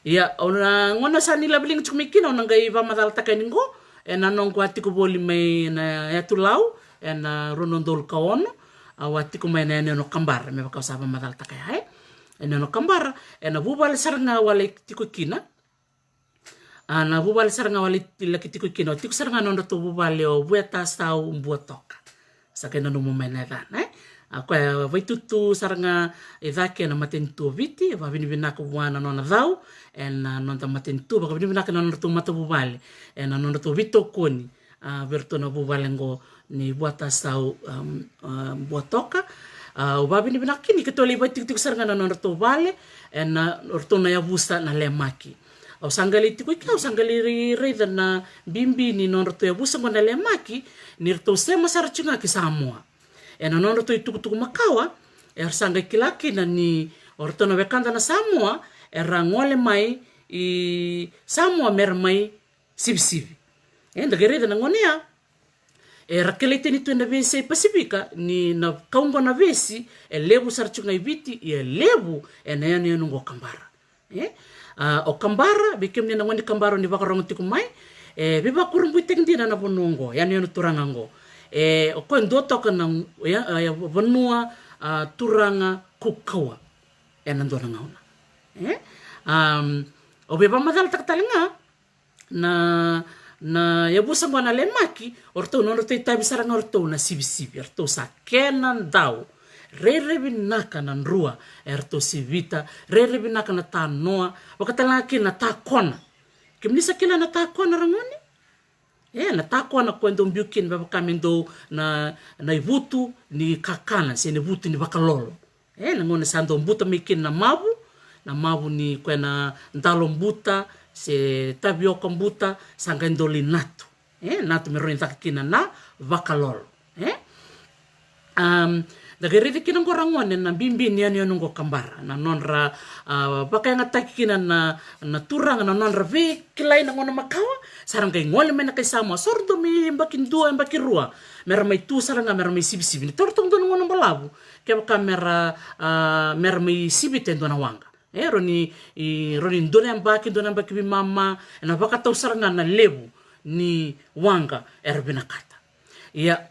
Ia, au na gauna sa ni laveliga tiko mai kina, au na qai vakamacalataka yani qo, ena noqu a tiko voli mai na yatu Lau, ena rua na udolu ka ono, au a tiko mai na yanuyanu o Kabara, me vaka au sa vakamacalataka ya, e? Yanuyanu o Kabara, ena vuvale sara ga au a lai tiko kina, A, na vuvale sara ga au a lai laki tiko kina, o tiko sara ga na nodratou vuvale o Vuetasau Buatoka. Sa qai nanuma mai na yacana, e? A, koya vaitutu sara ga e cake ena matanitu o Viti, e vakavinavinaka vua na nona cau, ena noda matanitu, vakavinavinaka na nodratou matavuvale, ena nodratou veitokoni, a, vei iratou na vuvale qo ni Vuatasau, um, um, Buatoka. A, au vakavinavinaka kina ni keitou lai vaitikotiko sara ga na nodratou vale, ena nodratou na yavusa na lemaki. Au sa qai lai tiko i ke, au sa qai lai raica na bibi ni nodratou yavusa qo na lemaki, ni ratou sema sara tiko ga ki Samoa. Ena nodratou itukutuku makawa, era sa qai kila kina ni o ratou na wekada na Samoa, era gole mai i Samoa mera mai sivisivi. E, da qai raica na gone ya. Era kilai tani tu ena veiyasai Pasifika, ni na kau qo na vesi, e levu sara tiko ga i Viti, ia e levu ena yanuyanu qo Kabara. E? A, o Kabara, vei kemuni na gone Kabara ni vakarorogo tiko mai, e, veivakurabuitaki dina na vanua qo, yanuyanu turaga qo. E, o koya e dua toka na, ya, ya, vanua, a, turaga kaukauwa. Ena dua na gauna. E? Am, au via vakamacalataka tale ga, na, na yavusa qo na lemaki, o ratou nodratou itavi sara ga o ratou na sivisivi, o ratou sa kena dau, rairai vinaka na drua, e ratou sivita, rairai vinaka na tanoa, vaka tale ga kina na takona. Kemuni sa kila na takona ragone? E, na takona koya dau biu kina me vaka me dau na, na ivutu ni kakana, se na ivutu ni vakalolo. E, na gauna sa dau buta mai kina na mavu, na mavu ni koya na dalo buta, se tavioka buta, sa qai dau lai natu. E, natu me rawa ni caka kina na vakalolo. E? Am, da qai raica kina qo ragone na bibi ni yanuyanu qo Kabara. Na nodra, a, vakayagataki kina na, na turaga, na nodra veikilai na gauna makawa, sa ra qai gole mai na kai Samoa. So ra dau mai yabaki dua, yabaki rua. Mera mai tu sara ga, mera mai sivisivi. Ni taura toka dua na gauna balavu. Kevaka mera, a, mera mai sivita e dua na waqa. E, rawa ni, i, rawa ni dua na yabaki, dua na yabaki veimama, ena vakatau sara ga na levu ni waqa era vinakata. Ia,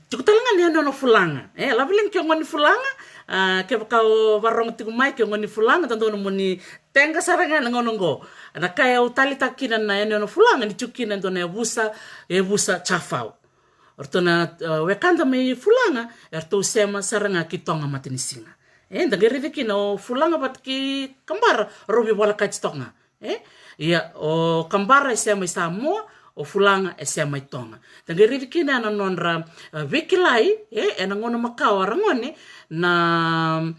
Tiko tale ga na yanuyanu fulaga. E, lavelagi ke o gone ni fulaga, a, kevaka o varogo tiko mai ke o gone ni fulaga, dodonu mo ni teqa sara ga na gauna oqo. Na ka e au taleitaka kina na yanuyanu fulaga ni tiko kina e dua na yavusa, yavusa Jafau. O ratou na, a, wekada mai fulaga, e ratou sema sara ga ki Toga Matanisiga. E, da qai raica kina o fulaga vata kei kabara, rau veivolekati toka ga. E? Ia, o kabara e sema i Samoa, o fulaga e sema i Toga. Da qai raica kina na nodra, e, veikilai, e, ena gauna makawa ragone, na,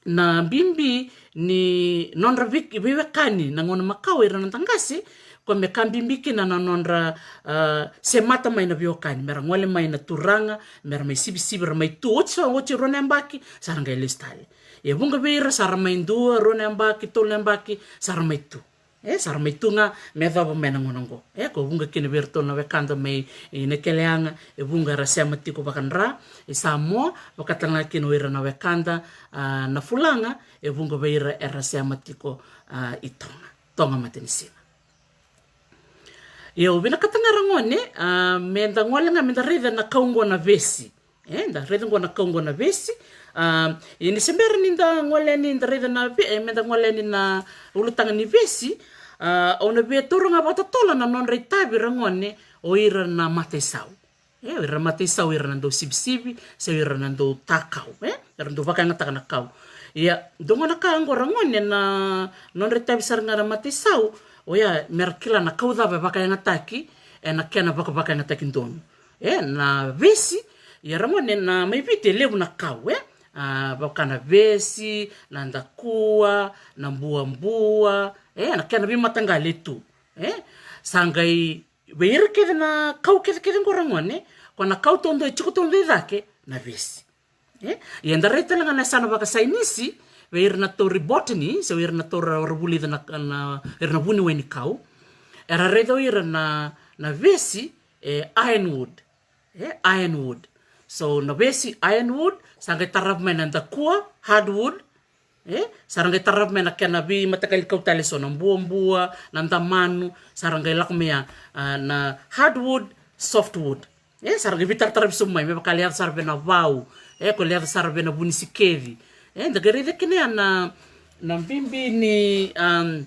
na bibi ni nodra vei, veiwekani, na gauna makawa ira na noda qase, koya me ka bibi kina na nodra, e, semata mai na veiwekani, mera gole mai na turaga, mera mai sivisivi, ra mai tu, oti sa, oti rua na yabaki, sa ra qai lesu tale. E vuqa vei ira sa ra mai dua, rua na yabaki, tolu na yabaki, sa ra mai tu. E, sa ra mai tu ga me yacova mai na gauna oqo. E, ko vuqa kina vei iratou na wekada mai, e, Naikelaiaga, e vuqa era sema tiko vakadra i Samoa, vaka tale ga kina o ira na wekada, a, na fulaga, e vuqa vei ira era sema tiko, a, i Toga, Toga Matanisiga. Ia, au vinakata ga ragone, a, me da gole ga, me da raica na kau oqo na vesi. E, da raica oqo na kau oqo na vesi. A, ia ni se bera ni da gole yani da raica na ve-, e, me da gole yani na ulutaga ni vesi. A, au na via taura ga vakatotolo na nodra itavi ragone o ira na mataisau. E, o ira na mataisau, ira na dau sivisivi, se ira na dau ta kau, e? Era dau vakayagataka na kau. Ia, dua ga na ka oqo ragone na nodra itavi sara ga na mataisau, oya mera kila na kau cava e vakayagataki ena kena vakavakayagataki donu. E, na vesi, ia ragone na mai Viti e levu na kau, e? A, vaka na vesi, na dakua, na buabua, e, na kena veimataqali e tu. E, sa qai vei ira kece na kau kecekece oqo ragone, ko na kau taudua e tiko taudua i cake na vesi. E? Ia da raica tale ga na yasana vakasainisi, vei ira na tauri botany, se vei ira na taura ra vulica na, na, ira na vuniwai ni kau. Era raica o ira na, na vesi, e ironwood. E ironwood. So, na vesi ironwood, sa qai tarava mai na dakua, hardwood, e, sa ra qai tarava mai na kena veimataqali kau tale so na buabua, na damanu, sa ra qai lako mai a, a, na hardwood, softwood. E, sa ra qai veitarataravi sobu mai, me vaka e yaco sara vei na vau, e, ko e yaco sara vei na vunisikeci. E, da qai raica kina ya na, na bibi ni, um,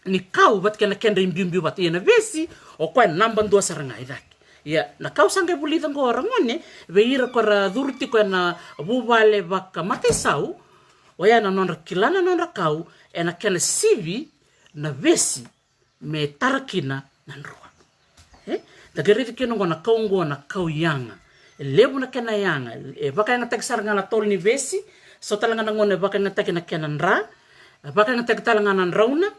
ni kau vata kei na kedra ibiubiu vata. Ia na vesi, o koya e naba dua sara ga i cake. Ia, na kau sa qai vulica oqo ragone, vei ira ko ra curu tiko ena vuvale vakamataisau, oya na nodra kila na nodra kau, ena kena sivi na vesi me tara kina na drua. E? Da qai raica kina oqo na kau oqo na kau yaga. E levu na kena yaga, e vakayagataki sara ga na tolo ni vesi, so tale ga na gauna e vakayagataki na kena dra, e vakayagataki tale ga na drauna,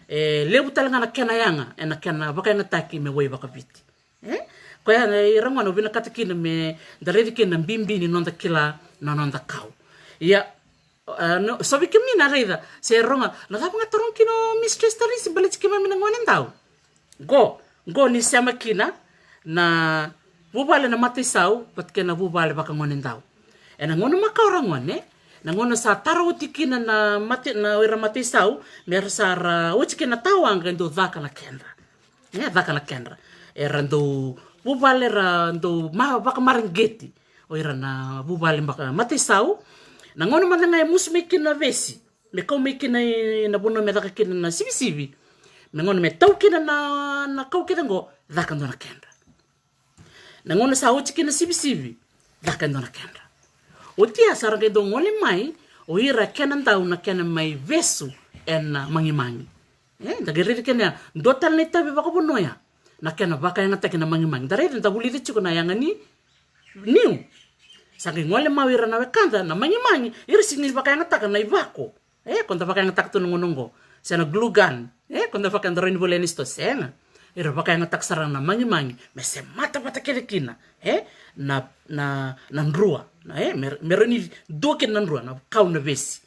e levu tale ga na kena yaga, ena kena vakayagataki me wai vakaviti. E? Koya, e, ira gona au vinakata kina me da raica kina na bibi ni noda kila na noda kau. Ia, e, no, so vei kemuni na raica, se rogo, na cava ga taroga kina o Mistress Tarisi baleti keimami na gone dau. Qo, qo ni sema kina na vuvale na mataisau vata kei na vuvale vakagonedau. Ena gauna makawa ragone, na gauna sa tara oti kina na mate, na ira mataisau, me ra sa ra oti kina na tawaqa e dau caka na kedra. E caka na kedra. Era dau vuvale ra dau ma, vakamareqeti o ira na vuvale vaka mataisau. Na gauna mada ga e musu mai kina na vesi me kau mai kina i na vanua me caka kina na sivisivi. Me gauna me tau kina na, na kau kece qo, caka dua na kedra. Na gauna sa oti kina sivisivi, caka e dua na kedra. Oti ya sa ra qai dau gole mai o ira kena dau na kena mai vesu ena magimagi. E, da qai raica kina ya, dua tale na itavi vakavanua ya. Na kena vakayagataki na magimagi. Da raica da vulica tiko na yaga ni niu. Sa qai gole mai o ira na wekada na magimagi, ira sega ni vakayagataka na ivako. E, ko da vakayagataka tu na gauna oqo. Se na glue gun. E, ko da vaka da rawa ni volia ni sitoa, sega. Ira vakayagataka sara na magimagi me semata vata kece kina. E, na, na, na drua. Na, e, me, me rawa ni dua kina na drua, na kau na vesi.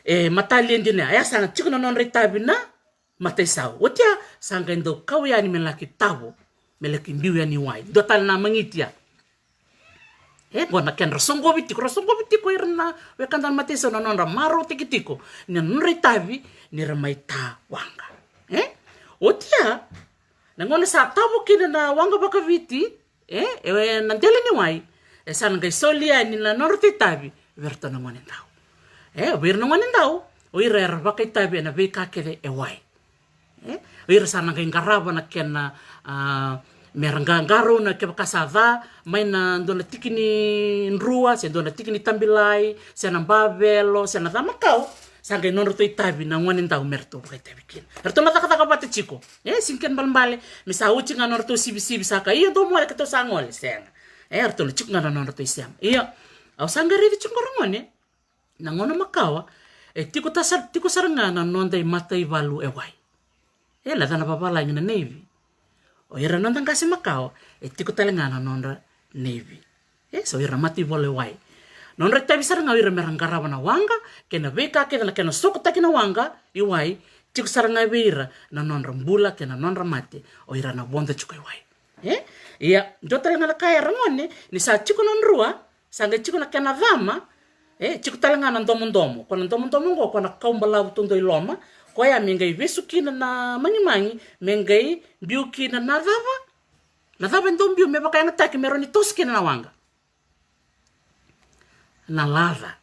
E, matalia dina ya. E, sa na tiko na nodra itavi na mataisau. Oti ya, sa qai dau kau yani me laki tavo, me laki biu yani wai. Dua tale na magiti ya. E, qo na kedra soqovi tiko, ra soqovi tiko ira na wekada na mataisau na nodra marautaki tiko ni na nodra itavi ni ra mai ta waqa. E? Oti ya, na gauna sa tavo kina na waqa vakaviti, e, e na dela ni wai, e sa na qai soli yani na nodratou itavi vei iratou na gonedau. E, vei ira na gonedau, o ira era vakaitavi ena veika kece e wai. E, o ira sa na qai qarava na kena, a, me ra qa-, qarauna kevaka sa ca, mai na dua na tiki ni drua, se dua na tiki ni tabilai, se na bavelo, se na ca makawa, sa qai nodratou itavi na gonedau me ratou vakaitavi kina. Eratou na cakacaka vata tiko. E, sega ni kena balebale, me sa oti ga nodratou sivisivi sa ka, ia dou moce keitou sa gole, sega. E, eratou na tiko ga na nodratou isema. Ia, au sa qai raica tiko qo ragone, na gauna makawa, e tiko ta sa-, tiko sara ga na noda imataivalu e wai. E, na yacana vavalagi na navy. O ira noda qase makawa, e tiko tale ga na nodra navy. E, so ira mataivalu e wai. Nodra itavi sara ga o ira me ra qarava na waqa, kei na veika kece na kena sokotaki na waqa i wai, tiko sara ga vei ira na nodra bula kei na nodra mate, o ira na vodo tiko i wai. E? Ia, dua tale ga na ka ya ragone, ni sa tiko na drua, sa qai tiko na kena cama, e, tiko tale ga na domodomo. Ko na domodomo qo, ko na kau balavu taudua i loma, koya me qai vesu kina na magimagi, me qai biu kina na cava? Na cava e dau biu me vakayagataki me rawa ni toso kina na waqa? Na laca.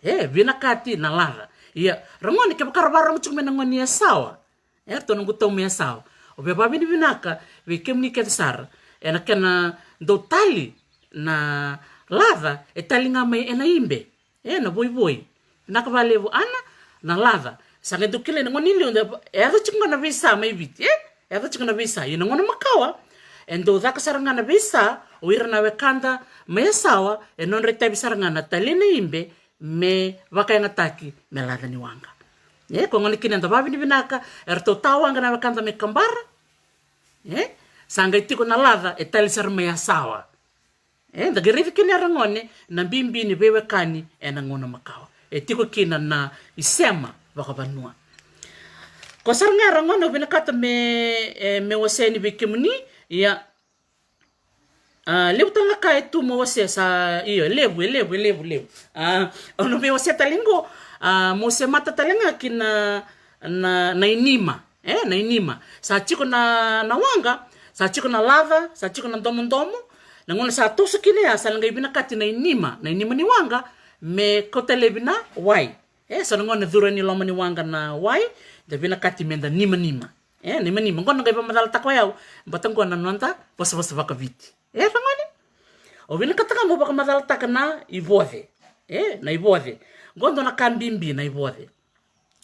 E, vinakati na laca. Ia, ragone, kevaka ra vakarorogo tiko mai na gauna ni yasawa. E, ratou na qutau mai yasawa. Au via vakavinavinaka vei kemuni kece sara. Ena kena dau tali na laca, e tali ga mai ena ibe. E, na voivoi. Vinaka vakalevu, Ana, na laca. Sa qai dau kilai na gauna ni liu, e yaco tiko ga na veisa mai Viti, e? E yaco tiko na veisa. Ia na gauna makawa, e dau caka sara ga na veisa, o ira na wekada mai yasawa, e nodra itavi sara ga na talia na ibe, me vakayagataki me laca ni waqa. E, ko gona kina eda vakavinavinaka, eratou tawaqa na wekada mai Kabara. E, sa qai tiko na laca, e tali sara mai yasawa. E, da qai raica kina ya ragone, na bibi ni veiwekani ena gauna makawa. E tiko kina na isema vakavanua. Ko sara ga ya ragone, au vinakata me, e, me wasea yani vei kemuni, ia, a, levu tale na ka e tu mo wasea sa, io, e levu, e levu, e levu, levu. A, au na via wasea tale qo, a, mo semata tale ga kina na, na inima. E, na inima. Sa tiko na, na waqa, sa tiko na laca, sa tiko na domodomo. Na gauna sa toso kina ya, sa na qai vinakati na inima, na inima ni waqa, me kauta laivi na wai. E, so na gauna curu yani loma ni waqa na wai, da vinakati meda nimanima. E, nimanima. Qo na qai vakamacalataka o yau, baleta qo na noda vosavosa vakaviti. E, ragone? Au vinakata ga mo vakamacalataka na ivoce. E, na ivoce. Qo dua na ka bibi na ivoce.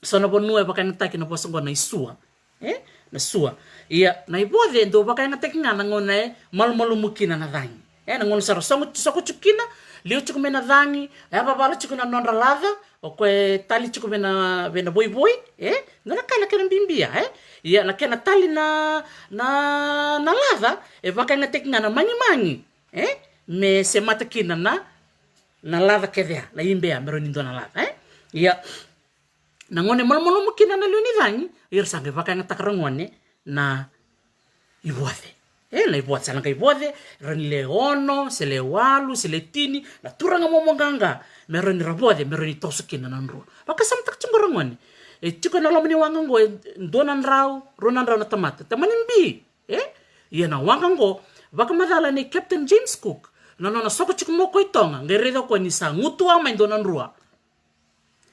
So na vanua e vakayagataki na vosa qo na isua. E? Na sua. Ia, na ivoce e dau vakayagataki ga na gauna e malumalumu kina na cagi. E, na gauna sa ra sogo, soko tiko kina, liu tiko mai na cagi, e yavavala tiko na nodra laca, o koya e tali tiko vei na, vei na voivoi, e? Dua na ka na kena bibi ya, e? Ia, na kena tali na, na, na laca, e vakayagataki ga na magimagi, e? Me semata kina na, na laca kece ya, na ibe ya, me rawa ni dua na laca, e? Ia, na gauna e malumalumu kina na lewe ni cagi, ira sa qai vakayagataka ragone na ivoce. E, na ivoce, sa na qai voce, rawa ni le ono, se le walu, se le tini, na turaga momo qaqa, me rawa ni ra voce, me rawa ni toso kina na drua. Vakasamataka tiko qo ragone. E tiko ena loma ni waqa qo, e dua na drau, rua na drau na tamata. Tamani bi, e? Ia na waqa qo, vakamacala nei Captain James Cook, na nona soko tiko mai o koya i Toga, qai raica o koya ni sa gutuwa mai dua na drua.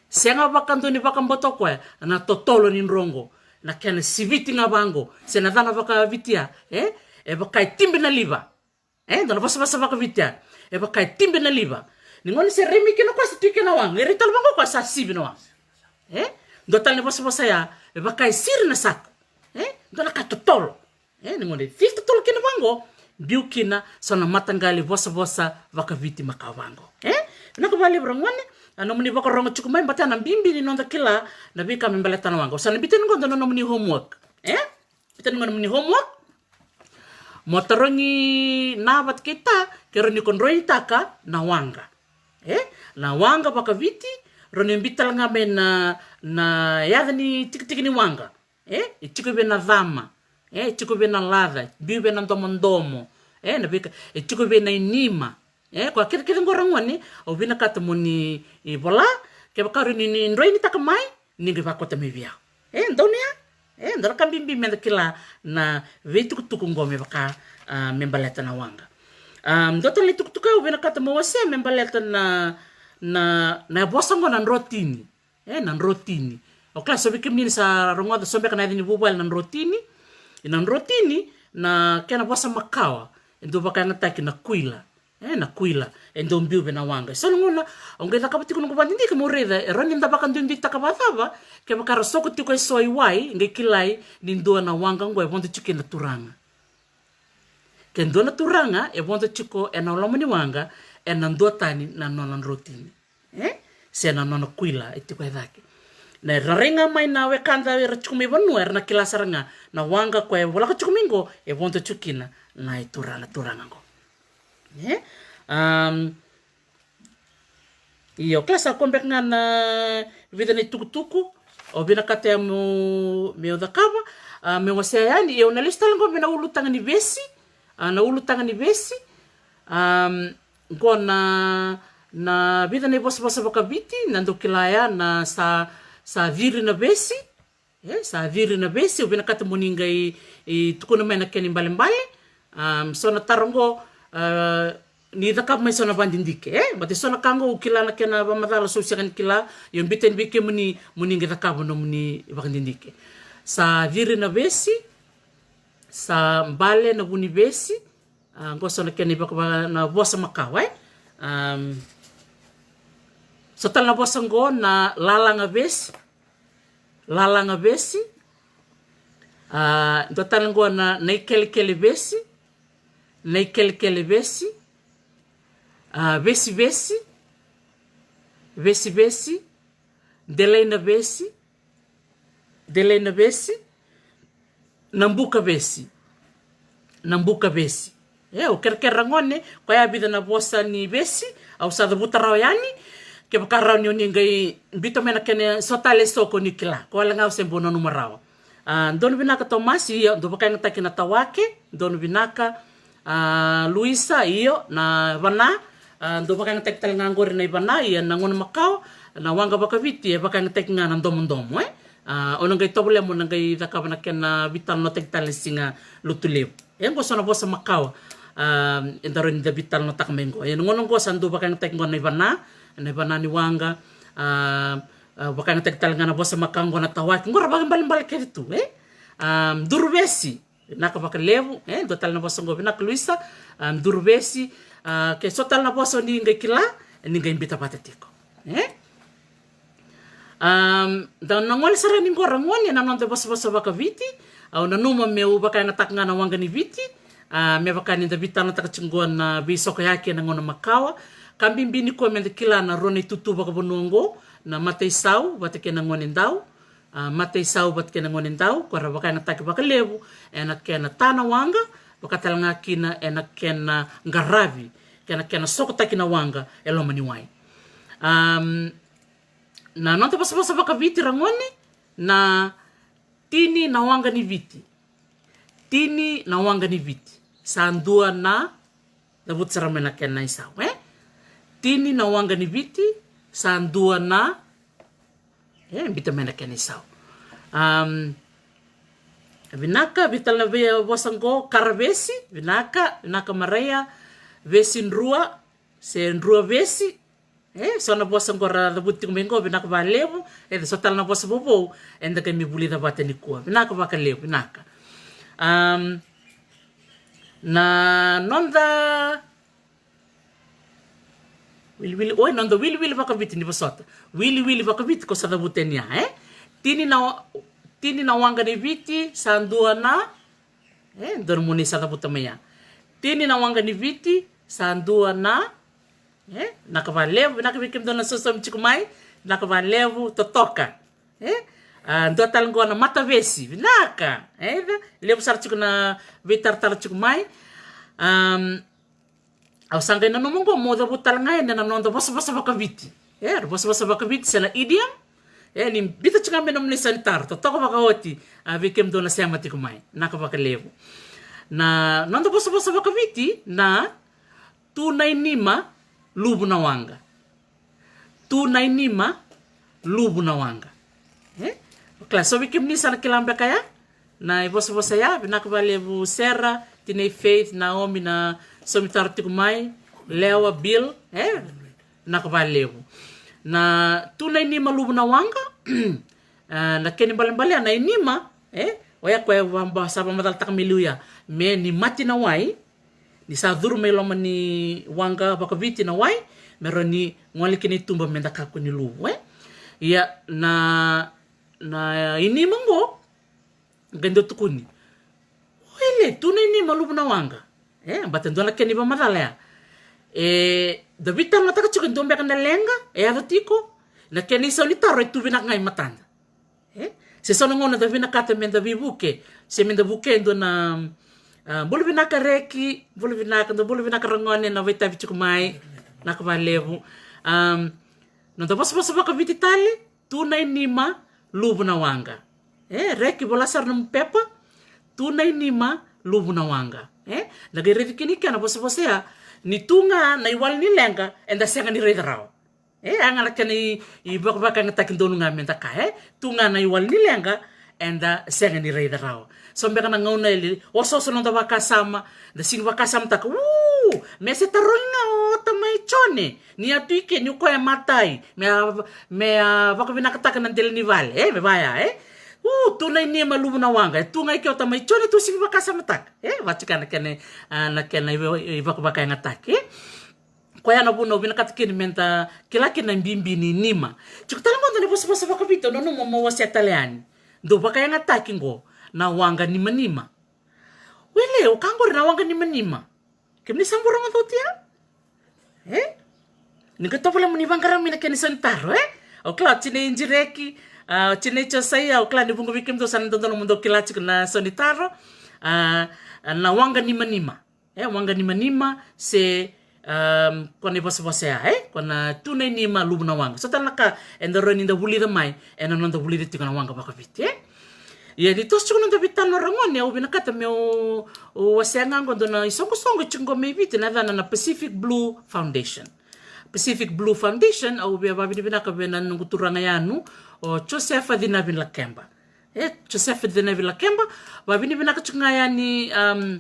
Sega vakadua ni vakabauta o koya na totolo ni drua qo, na kena siviti ga vaqo, se na yacana vakaViti ya, e? E vaka e tibe na liva. E, dua na vosavosa vakaViti ya. E vaka e tibe na liva. Ni gauna se remi kina o koya se tu kina na waqa, e rai tale vaqo o koya sa sivi na waqa. E? Dua tale na vosavosa ya, e vaka e siri na saka. E? Dua na ka totolo. E, ni gauna e cici totolo kina vaqo, biu kina so na mataqali vosavosa vakaViti makawa vaqo. E? Vinaka vakalevu ragone, na nomuni vakarorogo tiko mai, baleta na bibi ni noda kila na veika me baleta na waqa. Au sa na biuta yani qo dua na nomuni homework. E? Biuta yani qo nomuni homework. Mo tarogi na vata kei ta, ke rawa ni ko droinitaka na waqa. E? Na waqa vakaViti, rawa ni biu tale ga mai na, na yaca ni tikitiki ni waqa. E? E tiko vei na cama. E? E tiko vei na laca. Biu vei na domodomo. E? Na veika, e tiko vei na inima. E? Ko a kecekece qo ragone, au vinakata mo ni, e, vola, kevaka rawa ni, ni droinitaka mai, ni qai vakauta mai vei au. E? Donu ya? E dua na ka bibi meda kila na veitukutuku qo me vaka, a, me baleta na waqa. A, dua tale na itukutuku au vinakata mo wasea me baleta na, na, na vosa qo na drotini. E na drotini. O kila so vei kemuni ni sa rogoca so beka na yaca ni vuvale na drotini. E na drotini na kena vosa makawa e dau vakayagataki na kuila. E na kuila e dau biu vei na waqa. So na gauna o qai cakava tiko noqu vakadidike mo raica e rawa ni da vakaduiduitaka vakacava kevaka ra soko tiko e so i wai qai kilai ni dua na waqa qo e vodo tiko kina na turaga. Ke dua na turaga e vodo tiko e na loma ni waqa, e na duatani na nona drotini. E se na nona kuila e tiko e cake. Na e rarai ga mai na wekada era tiko mai vanua era na kila sara ga na waqa ko e volaka tiko mai qo e vodo tiko kina na i tura na turaga qo. E um, io kila sa ko beka ga na vica na itukutuku o vinakata ya meu, meu cakava, a, meu wasea yani. Io na lesu tale qo me na ulutaga ni vesi. A, na ulutaga ni vesi. A, qo na, na vica na ivosavosa vakaviti na dau kila ya na sa, sa ciri na vesi. E sa ciri na vesi, au vinakata mo ni qai, e, tukuna mai na kena ibalebale. A, so na taro qo, a, ni cakava mai so na vakadidike, e? Baleta so na ka qo au kila na kena vakamacala so au sega ni kila, io biuta yani vei kemuni mo ni qai cakava nomuni vakadidike. Sa ciri na vesi, sa bale na vu ni vesi. A, qo so na kena ivakava na vosa makawa, e? A, so tale na vosa qo na lalaga vesi. Lalaga vesi. A, dua tale qo na, na ikelekele vesi. Na ikelekele vesi. A, vesivesi. Vesivesi. Delai na vesi. Delai na vesi. Na buka vesi. Na buka vesi. E, au kerekere ra gone, koya vica na vosa ni vesi au sa cavuta rawa yani. Kevaka rawa ni o ni qai biuta mai na kena so tale e so ko ni kila, ko wale ga au se bau nanuma rawa. A, donu vinaka Tomasi, io, dou vakayagataki na tawake. Donu vinaka. A, Luisa, io, na vana. A, dou vakayagataki tale ga qori na ivana, ia na gauna makawa na waqa vakaviti e vakayagataki ga na domodomo, e. A, o na qai tovolea mo na qai cakava na kena veitalanoataki tale na siga Lotulevu. E qo so na vosa makawa, a, e da rawa ni da veitalanoataka mai qo. E na gauna qo sa dou vakayagataki qo na ivana, na ivana ni waqa. A, a, vakayagataki tale ga na vosa makawa qo na tawake, qo ra vakaibalebale kece tu, e. A, duruvesi. Vinaka vakalevu, e, dua tale na vosa qo, vinaka Luisa. A, duruvesi. A, ke so tale na vosa o ni qai kila, ni qai biuta vata tiko, e. A, da na gole sara yani qo ra gone na noda vosavosa vakaviti. Au nanuma meu vakayagataka ga na waqa ni Viti. A, me vaka ni da veitalanoataka tiko qo na veisokoyaki e na gauna makawa. Ka bibi nikua me da kila na rua na itutu vakavanua qo, na mataisau vata kei na gonedau. A, mataisau vata kei na gonedau ko ra vakayagataki vakalevu e na kena ta na waqa, vaka tale ga kina e na kena qaravi kei na kena sokotaki na waqa e loma ni wai. A, na noda vosavosa vakaviti ra gone, na tini na waqa ni Viti. Tini na waqa ni Viti sa dua na, cavuta sara mai na kena isau, e. Tini na waqa ni Viti sa dua na, e, biuta mai na kena isau. A, vinaka, vica tale na veivosa qo, karavesi. Vinaka, vinaka Maraia. Vesidrua se drua vesi. E so na vosa qo ra cavuti tiko mai qo, vinaka vakalevu. E so tale na vosa vovou eda qai mai vulica vata nikua. Vinaka vakalevu, vinaka. A, na noda wiliwili, oi, noda wiliwili vakaviti ni vosota. Wiliwili vakaviti ko sa cavuta yani ya, e. Tini na, tini na waqa ni Viti sa dua na, e, dua na moni sa cavuta mai ya. Tini na waqa ni Viti sa dua na, e, vinaka vakalevu, vinaka vei kemudou na sosomi tiko mai, vinaka vakalevu, totoka. E, a, dua tale qo na matavesi, vinaka. E, levu sara tiko na veitaratara tiko mai. A, au sa qai nanuma qo mo cavuta tale ga yani na noda vosavosa vakaviti. E, vosavosa vakaviti se na idiom. E, ni biuta tiko ga me nomuni sa ni taro, totoka vakaoti, a, vei kemudou na sema tiko mai. Vinaka vakalevu. Na noda vosavosa vakaviti na tu na inima, luvu na waqa. Tu na inima, luvu na waqa. E? Kila, so vei kemuni sa na kila beka ya na ivosavosa ya. Vinaka vakalevu Sera, tinai Faith, Naomi na saumi taro tiko mai, Lewa, Bill, e? Vinaka vakalevu. Na tu na inima luvu na waqa. A, na kena ibalebale ya na inima, e? Oya koya vaba sa vamacalataka me liu ya, me ni mati na wai, ni sa curu mai loma ni waqa vakaviti na wai, me rawa ni gole kina i tuba me da kakua ni luvu, e? Ia na, na inima oqo, qai dau tukuni, oile, tu na inima luvu na waqa. E, bata dua na kena ivamacala ya. E, da veitalanoataka tiko e dua beka na leqa e yaco tiko, na kena isau ni taro e tu vinaka ga i matada. E? Se so na gauna da vinakata me da veivuke, se me da vuke e dua na, a, bula vinaka Reki, bula vinaka, dou bula vinaka Ragone na vakaitavi tiko mai, vinaka vakalevu. Am, noda vosavosa vakaviti tale, tu na inima luvu na waqa. E, Reki, vola sara nomu pepa, tu na inima luvu na waqa. E, da qai raici kina i kea na vosavosa ya, ni tu ga na iwali ni leqa, eda sega ni raica rawa. E, a ga na kena i, ivakavakayagataki donu ga me da kaya, e? Tu ga na iwali ni leqa, eda sega ni raica rawa. So beka na gauna e osooso noda vakasama, da sega ni vakasamataka, u, me se tarogi ga o tamai Jone, ni a tu i ke, ni o koya e matai, me a, me a vakavinakataka na dela ni vale, e, me vaya, e? U, tu na inima luvu na waqa, e tu ga i ke o tamai Jone, tu sega ni vakasamataka, e? Vaka tiko na kena, a, na kena iva-, ivakavakayagataki, e? Koya na vuna au vinakata kina me da kila kina na bibi ni inima. Tiko tale qo dua na vosavosa vakaviti au nanuma meu wasea tale yani. Dau vakayagataki qo na waqa nimanima. Oile, o ka qori na waqa nimanima. Kemuni sa bau rogoca oti ya? E? Ni qai tovolea mo ni vaqara mai na kena isau ni taro, e? Au kila o tinai Jireki, a, o tinai Josaia, au kila ni vuqa vei kemudou sa na dodonu mo dou kila tiko na isau ni taro. A, a, na waqa nimanima. E, waqa nimanima se, am, ko na ivosavosa ya, e? Ko na tu na inima luvu na waqa. So tale na ka eda rawa ni da vulica mai ena noda vulica tiko na waqa vakaviti, e? Ia ni toso tiko na noda veitalanoa Ragone, au vinakata meu, au wasea ga qo dua na isoqosoqo e tiko qo mai Viti, na yacana na Pacific Blue Foundation. Pacific Blue Foundation, au via vakavinavinaka vei na noqu turaga yanu, o Josefa Cinavi Lakeba. E, Josefa Cinavi Lakeba, vakavinavinaka tiko ga yani, am,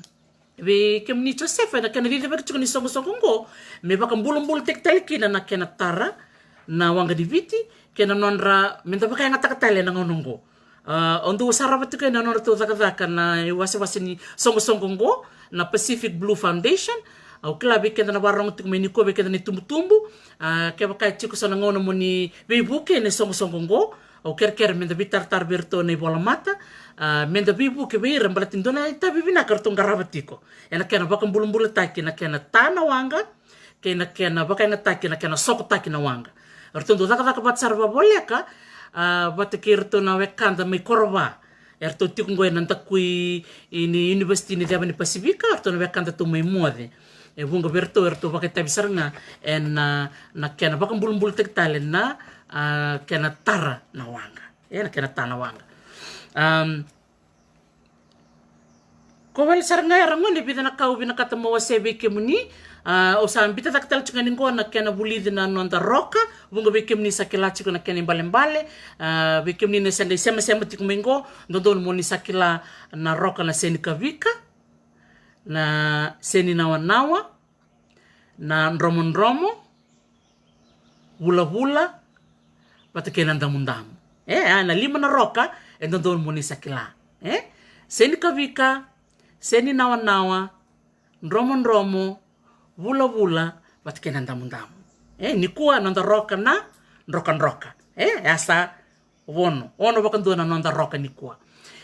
vei kemuni Josefa ena kena cicivaki tiko ni soqosoqo oqo, me vakabulabulataki tale kina na kena tara na waqa ni Viti, kei na nodra, me da vakayagataka tale ena gauna oqo. A, au dau sarava tiko ena nodratou cakacaka na iwasewase ni soqosoqo oqo, na Pacific Blue Foundation. Au kila vei keda na vakarorogo tiko mai nikua, vei keda na itubutubu, a, kevaka e tiko so na gauna mo ni veivuke ena isoqosoqo oqo, au kerekere me da veitaratara vei iratou na ivolamata, a, me da veivuke vei ira baleta ni dua na itavi vinaka eratou qarava tiko ena kena vakabulabulataki na kena ta na waqa, kei na kena vakayagataki na kena sokotaki na waqa. Eratou dau cakacaka vata sara vakavoleka, a, vata kei iratou na wekada mai Korova. Eratou tiko qo ena dakui ni Univesiti ni Ceva ni Pasifika, eratou na wekadatou mai Moce. E vuqa vei iratou, eratou vakaitavi sara ga ena, na kena vakabulabulataki tale na, a, kena tara na waqa. E, na kena ta na waqa. Am, ko wale sara ga ya Ragone, vica na ka au vinakata meu wasea vei kemuni. A, au sa biuta cake tale tiko ga ni qo na kena vulici na noda roka. Vuqa vei kemuni sa kila tiko na kena ibalebale. A, vei kemuni na se qai semasema tiko mai qo, dodonu mo ni sa kila na roka na senikavika, na seninawanawa, na dromodromo, vulavula, vata kei na damudamu. E, a, na lima na roka e dodonu mo ni sa kila. E, senikavika, seninawanawa, dromodromo, vulavula, vata kei na damudamu. E, nikua noda roka na drokadroka. E, e a sa Ono, ono vakadua na noda roka nikua.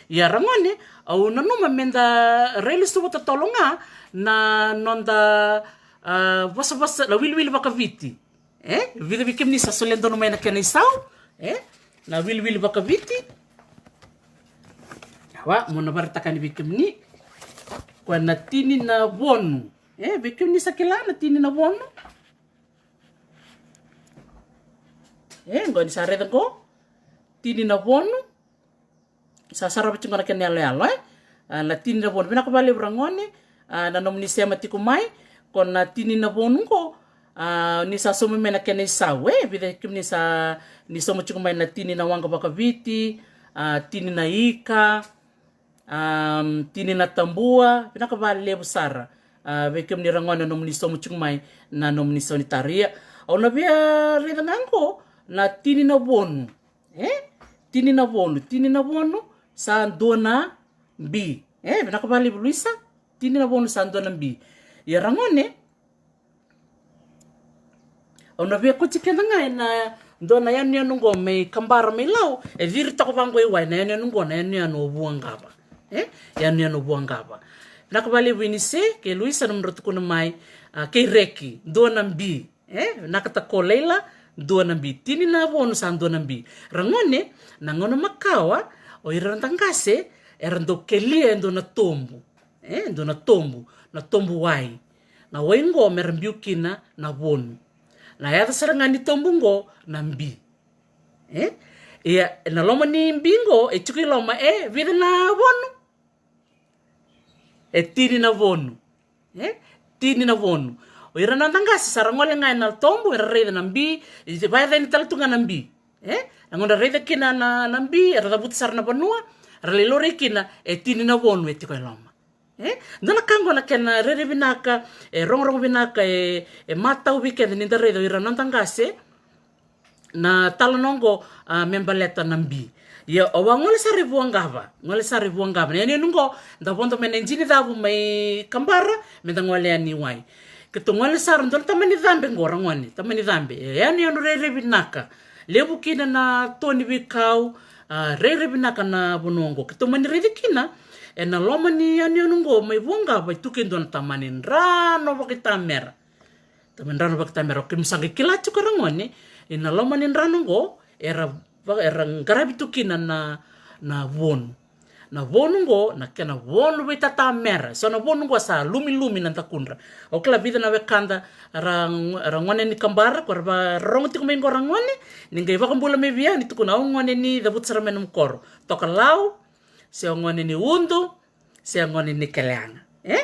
Ia Ragone, au nanuma me da railesuva totolo ga na noda, a, vosavosa, na wiliwili vakaviti. E, vica vei kemuni sa solia donu mai na kena isau. E, na wiliwili vakaviti. Awa, mo na varataka ni vei kemuni. Koya na tini na vonu. E, vei kemuni sa kila na tini na vonu. E, qo ni sa raica qo. Tini na vonu. Sa sarava tiko na kena yaloyalo, e? A, na tini na vonu. Vinaka vakalevu Ragone, a, na nomuni sema tiko mai. Ko na tini na vonu qo, a, ni sa sauma mai na kena isau, e? Vica kemuni sa ni sauma tiko mai na tini na waqa vakaviti, a, tini na ika, a, tini na tabua. Vinaka vakalevu sara, a, vei kemuni ragone na nomuni sauma tiko mai na nomuni sau ni taro. Ia au na via raica ga qo na tini na vonu. E? Tini na vonu, tini na vonu sa dua na bi. E, vinaka vakalevu Luisa. Tini na vonu sa dua na bi. Ia ragone, au na via kauti keda ga ena dua na yanuyanu qo mai Kabara mai Lau, e ciri toka vaqo i wai na yanuyanu qo, na yanuyanu o Vuaqava. E? Yanuyanu o Vuaqava. Vinaka vakalevu Inise kei Luisa, nomudrau tukuna mai, a, kei Reki, dua na bi. E, vinaka tale o Leila, dua na bi. Tini na vonu sa dua na bi. Ragone, na gauna makawa, o ira na noda qase era dau kelia e dua na tobu. E, dua na tobu, na tobu wai. Na wai qo mera biu kina na vonu. Na yaca sara ga ni tobu qo na bi. E? Ia, ena loma ni bi qo e tiko i loma e vica na vonu? E tini na vonu. E? Tini na vonu. O ira na noda qase sa ra gole ga ena tobu, era raica na bi, e vakayacani tale tu ga na bi. E? Na gauna ra raica kina na, na bi, era cavuta sara na vanua, ra lai laurai kina, e tini na vonu e tiko e loma. E? Dua na ka qo na kena rairai vinaka, e rogorogo vinaka, e, e matau vei keda ni da raica o ira na noda qase na talanoa qo, a, me baleta na bi. Ia, au a gole sara i Vuaqava, gole sara i Vuaqava. Na yanuyanu qo, da vodo mai na Jinicavu mai Kabara, me da gole yani i wai. Keitou gole sara, dua na tamani cabe qo, ragone, tamani cabe. E yanuyanu rairai vinaka. Levu kina na to ni veikau, a, rairai vinaka na vanua qo. Keitou mani raici kina, ena loma ni yanuyanu qo mai Vuaqava, e tu kina dua na tamani drano vakaitamera. Tamani drano vakaitamera, o keimami sa qai kila tiko ragone, ena loma ni drano qo, era va-, era qaravi tu kina na, na vonu. Na vonu qo, na kena vonu veitatamera. So na vonu qo sa lumilumi na dakudra. Au kila vica na wekada ra, ra gone ni Kabara, ko ra va-, ra rogo tiko mai qo ragone, ni qai vakabula mai vei au ni tukuna au gone ni cavuta sara mai na nomu koro. Tokalau, se au gone ni Udu, se gone ni Keleaga. E?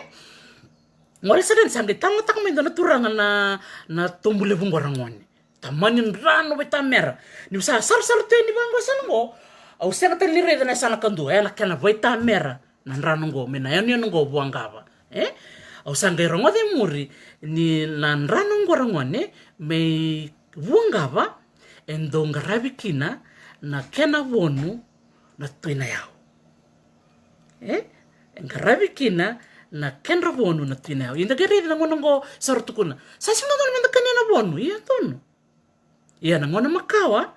Gole sara yani sa qai talanoataka mai dua na turaga na, na tobu levu qo ragone. Tamani drano veitamera. Niu sa sarasara tu yani vaqo sa na qo, au sega tale ni raica na yasana kadua, e na kena veitamera na drano qo, mai na yanuyanu qo Vuaqava. E? Au sa qai rogoca e muri ni na drano qo ragone, mai Vuaqava, e dau qaravi kina na kena vonu na Tui Nayau. E? E qaravi kina na kedra vonu na Tui Nayau. Ia da qai raica na gauna qo sa ra tukuna, sa sega ni dodonu me da kania na vonu. Ia donu. Ia na gauna makawa,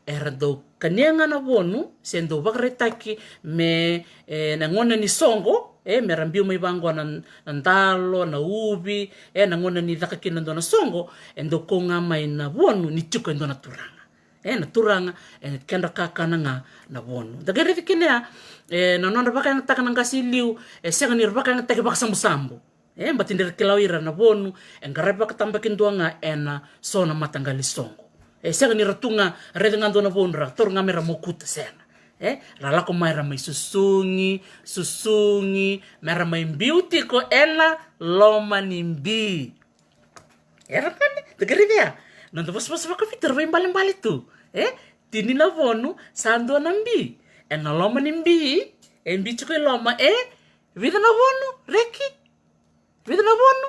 era dau kania ga na vonu, se dau vakaraitaki me, e, na gauna ni soqo, e, me ra biu mai vaqo na, na dalo, na uvi, e, na gauna ni caka kina dua na soqo, e dau kau ga mai na vonu ni tiko e dua na turaga. E, na turaga, e, kedra kakana ga na vonu. Da qai raici kina ya, e, na nodra vakayagataka na qase i liu, e sega ni ra vakayagataki vakasabusabu. E, baleta ni ra kila o ira na vonu e qaravi vakatabakidua ga ena so na mataqali soqo. E sega ni ra tu ga, raica ga dua na vonu ra taura ga me ra mokuta, sega. E, ra lako mai ra mai susugi, susugi, me ra mai biu tiko ena loma ni bi. Era kani, da qai raica ya. Na noda vosavosa vakaviti ra vaibalebale tu. E, tini na vonu sa dua na bi. Ena loma ni bi, e bi tiko i loma, e vica na vonu, Reki? Vica na vonu?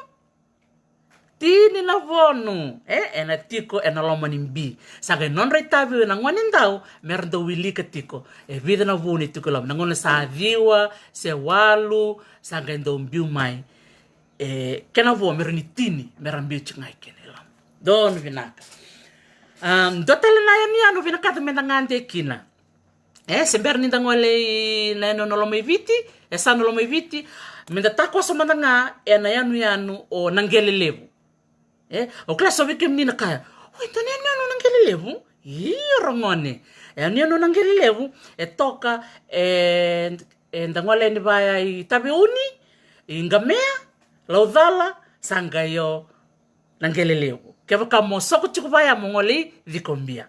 Tini na vonu. E, ena tiko ena loma ni bi. Sa qai nodra itavi na gone dau, me ra dau wilika tiko. E vica na vonu e tiko i loma. Na gauna sa ciwa, se walu, sa qai dau biu mai. E, kena vo me ra ni tini, me ra biu tiko ga i kena i loma. Donu vinaka. Am, dua tale na yanuyanu vinakata me da gade kina. E, se bera ni da gole i na yanuyanu Lomaiviti, e sa na Lomaiviti, me da takoso mada ga ena yanuyanu o Naqelelevu. E, au kila so vei kemuni na kaya, oi, dua na yanuyanu o Naqelelevu? Io, ragone. E yanuyanu o Naqelelevu, e toka, e, e da gole yani vaya i Taveuni, i Qamea, Laucala, sa qai o Naqelelevu. Kevaka mo soko tiko vaya mo gole i Cikobia.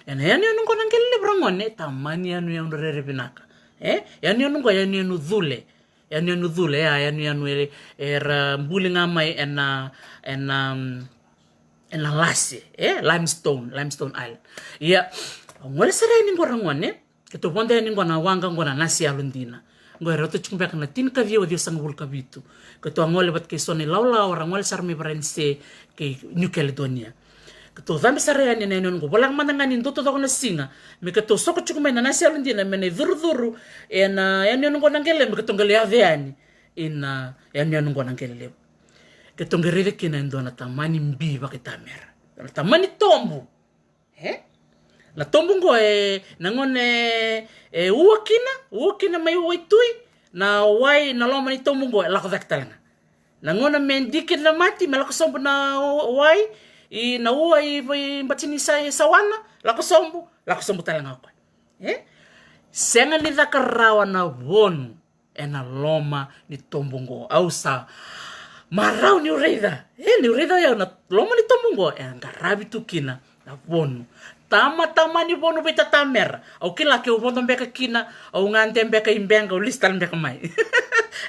Ena yanuyanu qo Naqelelevu, ragone, tamani yanuyanu rairai vinaka. E, yanuyanu qo, yanuyanu cule. Yanuyanu cule, ya, yanuyanu e, era buli ga mai ena, ena, mm, ena lase, e, limestone, limestone island. Ia, au gole sara yani qo, ragone, Keitou vodo yani qo na waqa qo na Nasi Yalodina. Qo e rauta tiko beka na tinikaciwa ciwasagavulu ka vitu. Keitou a gole vata kei so na ilawalawa ra gole sara mai Varanise kei New Caledonia. Keitou cabe sara yani ena yanuyanu qo, voleka mada ga ni dua taucoko na siga me keitou soko tiko mai na Nasi Yalodina me na icurucuru ena yanuyanu qo na qele levu, me keitou qai lai yaco yani ina yanuyanu qo na qele levu. Keitou qai raica kina e dua na tamani bi vakaitamera, na tamani tobu. E? Na tobu qo e na gauna e ua kina, ua kina mai waitui, na wai na loma ni tobu qo e lako cake tale ga. Na gauna me diki na mati me lako sobu na wai, i na ua i, i bati ni sa, sawana, lako sobu, lako sobu tale ga o koya. E? Sega ni caka rawa na vonu ena loma ni tobu qo. Au sa marau niu raica. E, niu raica o yau na loma ni tobu qo e qaravi tu kina na vonu. Tama, tamani vonu veitatamera. Au kila keu vodo beka kina, au gade beka i Beqa, au lesu tale beka mai.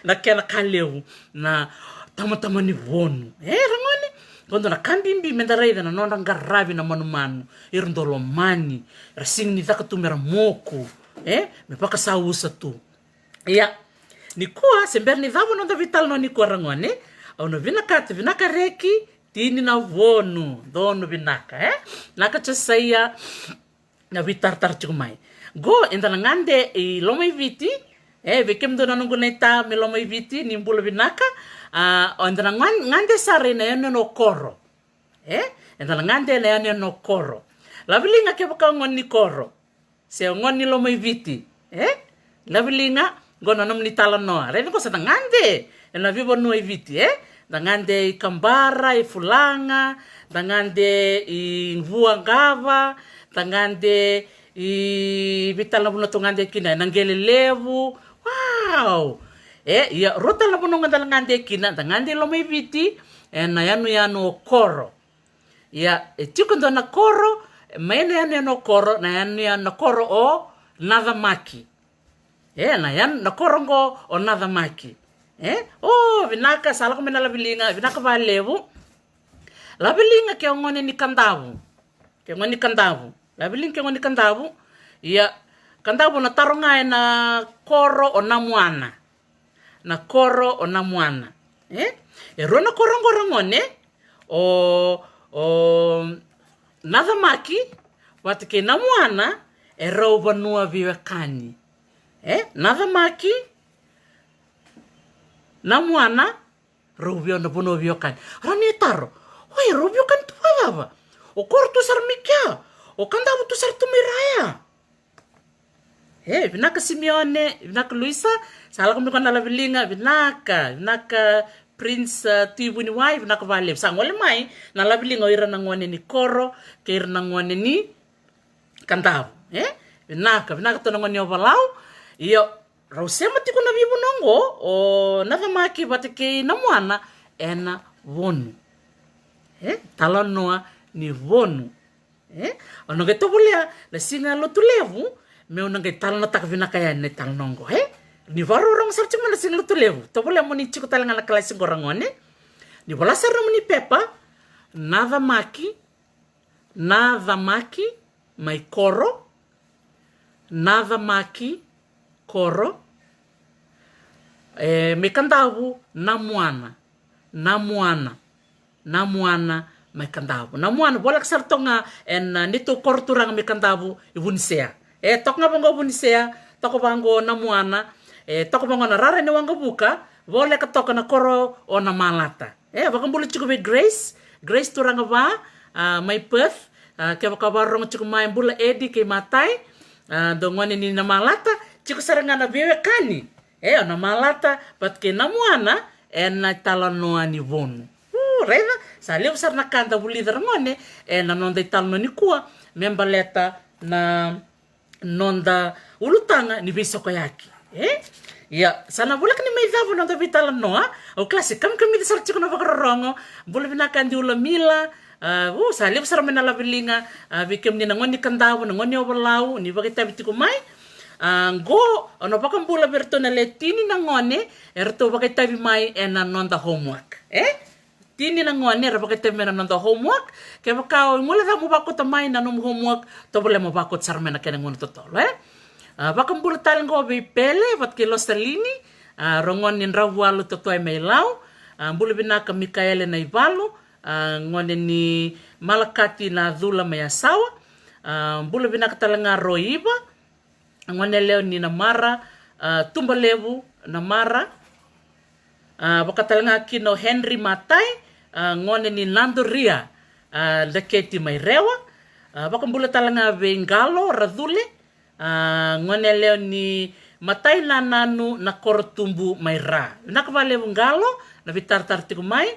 Na kena ka levu na tama, tamani vonu. E, ragone, qo dua na ka bibi meda raica na nodra qaravi na manumanu. Era dau lomani, era sega ni caka tu mera moku. E, me vakasausa tu. Ia, nikua se bera ni cava noda veitalanoa nikua, ragone, au na vinakata, vinaka Reki, tini na vonu, donu vinaka, e? Vinaka Josaia, na veitaratara tiko mai. Qo eda na gade i Lomaiviti, e, vei kemudou na noqu naita mai Lomaiviti, ni bula vinaka. A, o eda na gade sara ina yanuyanu o Koro. E? Eda na gade ena yanuyanu o Koro. Laveliga kevaka o gone ni Koro se o gone ni Lomaiviti. E? Laveliga, qo na nomuni talanoa. Raica qo sa da gade ena veivanua i Viti, e? Da gade i Kabara, i Fulaga, da gade i Vuaqava, da gade i, vei tale na vanua tou gade kina, ena Qele Levu. Wow! E, ia, rua tale na vanua ga da gade kina, da gade i Lomaiviti ena yanuyanu o Koro. Ia, e tiko e dua na koro mai na yanuyanu o Koro, na yanuyanu, na koro o Nacamaki. E, na yanu, na koro qo o Nacamaki. E? O, vinaka, sa lako mai na Laveliga, vinaka vakalevu. Laveliga ke o gone ni Kadavu. Ke o gone ni Kadavu. Laveliga ke o gone ni Kadavu. Ia, Kadavu na taro ga ena koro o Namuana. Na koro o Namuana. E? E rua na koro qo, ragone, o, o Nacamaki vata kei Namuana, e rau vanua veiwekani. E? Nacamaki, Namuana, rau via na vanua veiwekani. Rau ni taro. Oi, rau veiwekani tu vakacava? O Koro tu sara mai kea. O Kadavu tu sara tu mai ra ya. E, vinaka Simione, vinaka Luisa, sa lako mai ko na Laveliga, vinaka, vinaka Prince, uh, Tui Vuniwai, vinaka vakalevu. Sa gole mai na Laveliga o ira na gone ni Koro kei ira na gone ni Kadavu. E, vinaka, vinaka tu na gone ni Ovalau. Io, rau sema tiko na veivanua oqo, o Nacamaki vata kei Namuana, ena Vonu. E, talanoa ni Vonu. E, au na qai tovolea na Siga Lotulevu meu na qai talanoataka vinaka yani na italanoa oqo, e? Ni vakarorogo sara tiko mai na Siga Lotulevu, tovolea mo ni tiko tale ga na kalasi oqo, ragone. Ni vola sara nomuni pepa, Nacamaki, Nacamaki mai Koro, Nacamaki, Koro. E, mai Kadavu, Namuana, Namuana, Namuana mai Kadavu. Namuana, voleka sara toka ga ena, a, neitou koro turaga mai Kadavu i Vunisea. E, toka ga vaqo Vunisea, toka vaqo Namuana, e, toka vaqo na rara ni Waqavuka, voleka toka na koro o Namalata. E, vakabula tiko vei Grace, Grace turaga va, a, mai Perth, a, kevaka vakarorogo tiko mai, bula Edi kei Matai, a, dou gone ni Namalata, tiko sara ga na veiwekani. E, o Namalata vata kei Namuana ena italanoa ni Vonu. U, raica, sa levu sara na ka da vulica, ragone, ena noda italanoa nikua me baleta na noda ulutaga ni veisokoyaki. E? Ia, sa na voleka ni mai cava noda veitalanoa, au kila se kamikamica sara tiko na vakarorogo. Bula vinaka Adi Ulamila. A, u, sa levu sara mai na Laveliga, a, vei kemuni na gone ni Kadavu, na gone ni Ovalau, ni vakaitavi tiko mai. A, qo, au na vakabula vei iratou na le tini na gone eratou vakaitavi mai ena noda homework. E? Tini na gone era vakaitavi mai na noda homework. Kevaka o i Mulecava mo vakauta mai na nomu homework, tovolea mo vakauta sara mai na kena gauna totolo, e? A, vakabula tale qo vei Pele vata kei Losalini, a, rau gone ni Dravualu Totoe mai Lau. A, bula vinaka Mikaele Naivalu, a, gone ni Malakati Nacula mai Yasawa. A, bula vinaka tale ga Roiva, gone lewe ni Namara, a, Tubalevu Namara. A, vaka tale ga kina o Henry Matai, a, gone ni Nadoria, a, Daketi mai Rewa. A, vakabula tale ga vei Qalo Racule, a, gone lewe ni Matai Nananu Nakorotubu mai Ra. Vinaka vakalevu Qalo na veitaratara tiko mai.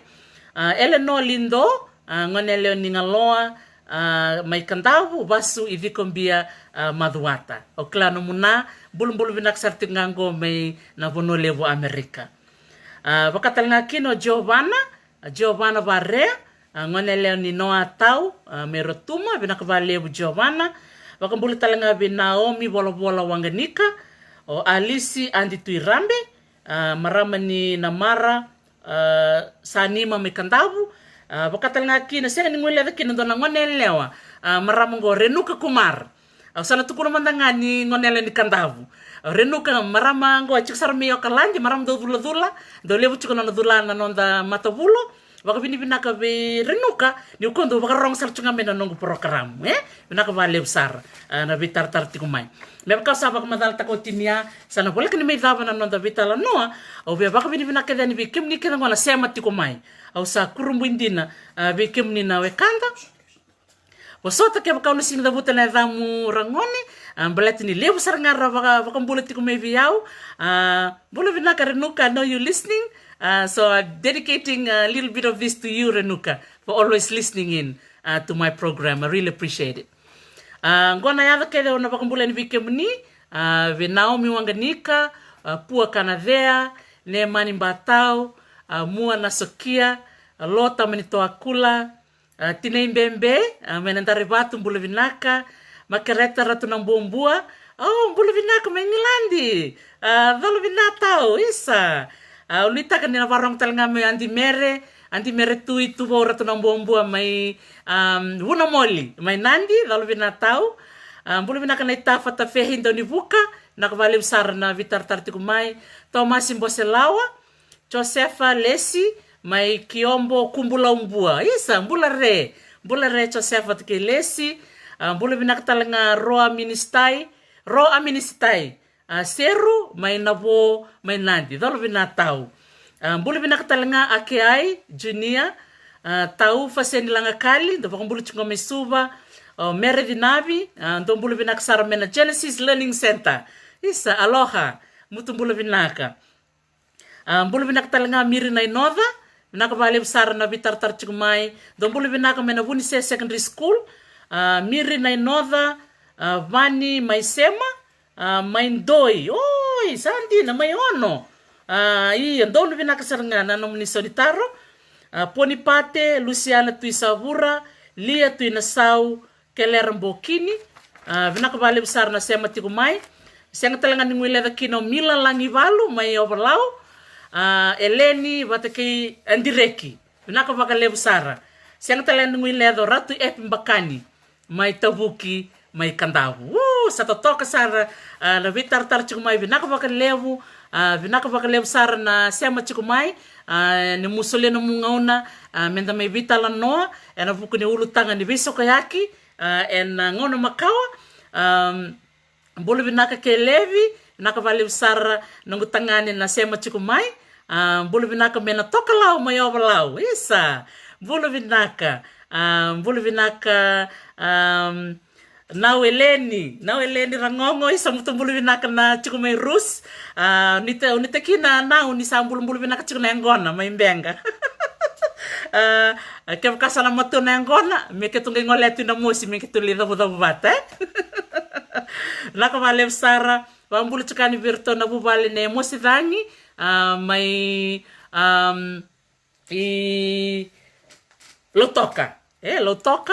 A, Elenoa Lido, a, gone lewe ni Galoa, a, mai Kadavu, vasu i Cikobia, a, Macuata. Au kila nomu na, bulubulu vinaka sara tiko ga qo mai na vanua levu Amerika. A, vaka tale ga kina o Giovanna, a, Giovanna Varea, a, gone lewe ni Noa Tau, a, mai Rotuma, vinaka vakalevu Giovanna. Vakabula tale ga vei Naomi Volavola Waqanika, o Alisi Adi Tuirabe, a, marama ni Namara, a, Sanima mai Kadavu. A, vaka tale ga kina, sega ni guileca kina dua na gone yalewa, a, marama qo Renuka Kumar. Au sa na tukuna mada ga ni gone yalewa ni Kadavu. A, Renuka, marama qo e tiko sara mai Okaladi, marama dau culacula, dau levu tiko nona cula na noda matavulo. Vakavinavinaka vei Renuka, ni o koya dau vakarorogo sara tiko ga mai na noqu porokaramu, e? Vinaka vakalevu sara, a, na veitaratara tiko mai. Me vaka au sa vakamacalataka oti ni a, sa na voleka ni mai cava na noda veitalanoa, au via vakavinavinaka kece yani vei kemuni kece qo na sema tiko mai. Au sa kurabui dina, a, vei kemuni na wekada. Vosota kevaka au na sega ni cavuta na yacamu ragone, a, baleta ni levu sara ga ra vaka, vakabula tiko mai vei au. A, bula vinaka Renuka, I know you listening. A, so I'm dedicating a little bit of this to you, Renuka, for always listening in, a, to my program. I really appreciate it. A, qo na yaca kece au na vakabula yani vei kemuni, a, vei Naomi Waqanika, a, Pua Kanacea, Nemani Batau, a, Mua Nasokia, a, Lota Manitoakula, a, Tinai Bebe, a, mai Nadarivatu, bula vinaka. Makereta Ratu Nabuabua, o, bula vinaka mai Igiladi. A, colo vinaka tau, isa. A, au nuitaka ni na vakarorogo tale ga mai Adi Mere, Adi Mere Tui Tuvou Ratu Nabuabua mai, am, Vunamoli, mai Nadi, colo vinaka tau. A, bula vinaka na itafa Tafehi Daunivuka, vinaka vakalevu sara na veitaratara tiko mai. Tomasi Boselawa, Josefa Lesi, mai Kiobo, Kubulaubua. Isa, bula re. Bula re Josefa vata kei Lesi. A, bula vinaka tale ga Roa Minisitai, Roa Minisitai. A, Seru, mai Navo, mai Nadi. Colo vinaka tau. A, bula vinaka tale ga Akeai Junior, a, Tau Faseni Lagakali, dau vakabula tiko mai Suva. O Mere Cinavi, a, dou bula vinaka sara mai na Genesis Learning Center. Isa, aloha. Mutu bula vinaka. A, bula vinaka tale ga Miri Nainoca, vinaka vakalevu sara na veitaratara tiko mai. Dou bula vinaka mai na Vunise Secondary School. A, Miri Nainoca, a, Vani mai Sema, a, mai Doi. Oi, sa dina, mai Ono. A, ia, dou vinaka sara ga na nomuni saunitaro. A, Ponipate, Lusiana Tuisavura, Lia Tuinasau, Kelera Bokini, a, vinaka vakalevu sara na sema tiko mai. Sega tale ga ni guileca kina o Mila Lagivalu mai Ovalau, a, Eleni vata kei Adireki. Vinaka vakalevu sara. Sega tale ga ni guileca o Ratu Epi Bakani mai Tavuki, mai Kadavu. U, sa totoka sara, a, na veitaratara tiko mai. Vinaka vakalevu, a, vinaka vakalevu sara na sema tiko mai. A, ni mu solia nomu gauna, a, meda mai veitalanoa ena vuku ni ulutaga ni veisokoyaki, a, ena gauna makawa. Am, bula vinaka Kelevi, vinaka vakalevu sara noqu tagane na sema tiko mai. A, bula vinaka mai na Tokalau mai Ovalau, isa. Bula vinaka. A, bula vinaka, am, Nau Eleni, Nau Eleni Ragogo, isa, mutu bula vinaka na tiko mai Rus. A, ni ta, ni ta kina Nau ni sa bulubulu vinaka tiko na yaqona mai Beqa. A, kevaka sa na matua na yaqona, me keitou qai gole tu ina mosi, me keitou lai cavucavu vata, e? Vinaka vakalevu sara, vakabula tiko yani vei iratou na vuvale nei Mosi Cagi, a, mai, am, i Lautoka. E, Lautoka.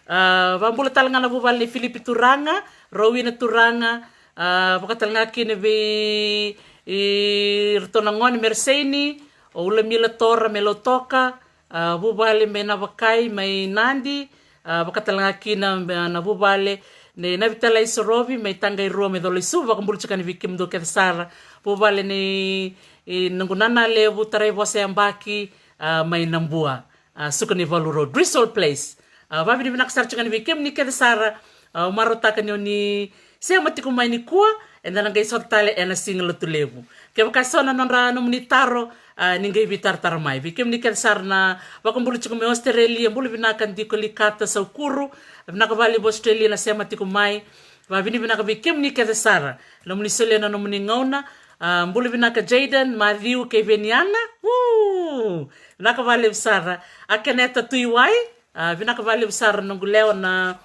A, vakabula tale ga na vuvale nei Filipi Turaga, Rowina Turaga, a, vaka tale ga kina vei, i, iratou na gone Mereseini, o Ulamila Tora mai Lautoka, a, vuvale mai Navakai, mai Nadi, a, vaka tale ga kina, a, na vuvale Nei Navitalai Sorovi mai Taqairua mai Colaisuvu, vakabula tiko yani vei kemudou kece sara. Vuvale nei, e, noqu nana levu, tarai vosa yabaki, a, mai Nabua, a, Sukanivalu Road, Driscoll Place. A, vavinavinaka sara tiko yani vei kemuni kece sara. A, au marautaka ni oni sema tiko mai nikua, eda na qai sota tale ena siga Lotu levu. Kevaka so na nodra nomuni taro, a, ni qai veitaratara mai. Vei kemuni kece sara na vakabula tiko mai Australia, bula vinaka Diko Likata Saukuru, vinaka vakalevu Australia na sema tiko mai. Vavinavinaka vei kemuni kece sara, nomuni solia na nomuni gauna. A, bula vinaka Jaden, Matthew kei Veniana. Uu, vinaka vakalevu sara. A Keneta Tuiwai, a, vinaka vakalevu sara noqu lewa na,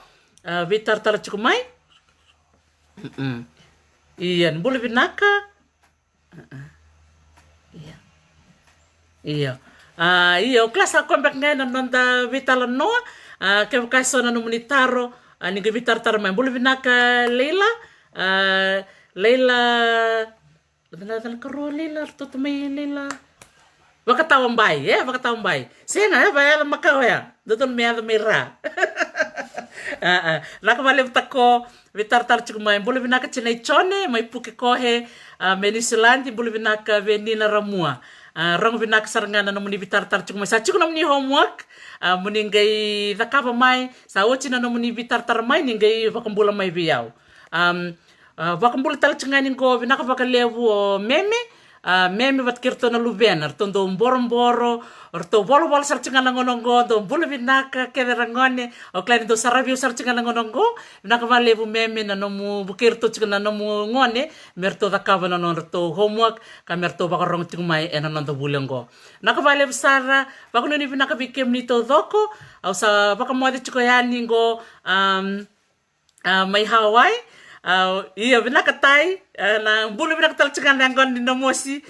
a, veitaratara tiko mai. Mm-mm. Ia, ni bula vinaka. Ia. Ia. A, ia, o kila sa koya beka ga na noda veitalanoa. A, kevaka e so na nomuni taro, a, ni qai veitaratara mai. Bula vinaka Leila. A, Leila. Leila, Leila, karua Leila, ratou tu mai Leila. Vakatawabai, e, Vakatawabai. Sega, e, vakayaco makawa ya. Dodonu me yaco mai ra. A, a. Vinaka vakalevu Tako, veitaratara tiko mai. Bula vinaka Tinai Jone, mai Pukekohe, a, mai Niusiladi, bula vinaka Venina Ramua. A, rogo vinaka sara ga na nomuni veitaratara tiko mai. Sa tiko nomuni homework, a, moni qai cakava mai, sa oti na nomuni veitaratara mai, ni qai vakabula mai vei au. Am, a, vakabula tale tiko ga yani qo, vinaka vakalevu o Meme, a, Meme vata kei ratou na luvena, ratou dau boroboro, ratou volavola sara tiko ga na gauna qo, dou bula vinaka kece ragone, au kila ni dou saravi au sara tiko ga na gauna qo. Vinaka vakalevu Meme na nomu vukei ratou tiko na nomu gone me ratou cakava na nodratou homework, ka me ratou vakarogo tiko mai ena noda vuli qo. Vinaka vakalevu sara, vakanuinui vinaka vei kemuni taucoko, au sa vakamoce tiko yani qo, am, a, mai Hawaii. A, ia, vinaka Tai, a, na bula vinaka tale tiko ga na yaqona ni Namosi.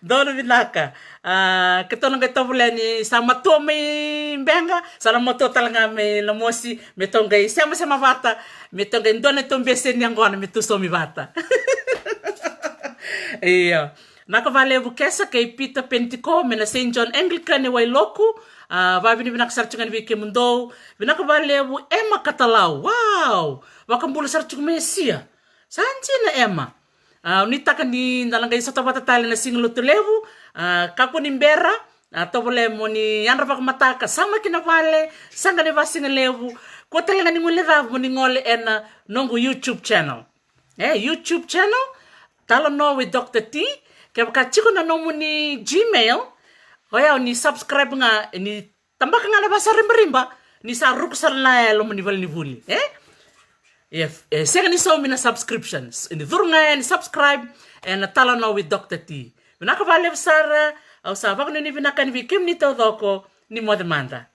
Donu vinaka. A, keitou na qai tovolea ni sa matua mai Beqa, sa na matua tale ga mai Namosi, me tou qai semasema vata, me tou qai dua na tou bese ni yaqona me tou saumi vata. Ia. Vinaka vakalevu Kesa kei Peter Pentiko mai na Saint John Anglican e Wailoku. A, vavinavinaka sara tiko ga yani vei kemudou. Vinaka vakalevu Emma Katalau. Wow! Vakabula sara tiko mai Asia. Sa dina Emma. A, nuitaka ni da na qai sota vata tale na siga Lotu levu. A, kakua ni bera. A, tovolea moni yadra vakamataka, sa mai kina vale, saqa ni vasiga levu. Kua tale ga ni guilecavi moni gole ena noqu YouTube channel. E, YouTube channel, Talanoa with Doctor T. Kevaka tiko na nomuni Gmail, o yau ni subscribe ga, ni tabaka ga na vasaribariba, ni sa ruku sara na yalo moni valenivuli, e? E, e, sega ni saumi na subscriptions. Ni curu ga yani subscribe ena Talanoa with Doctor T. Vinaka vakalevu sara, au sa vakanuinui vinaka yani vei kemuni taucoko, ni moce mada.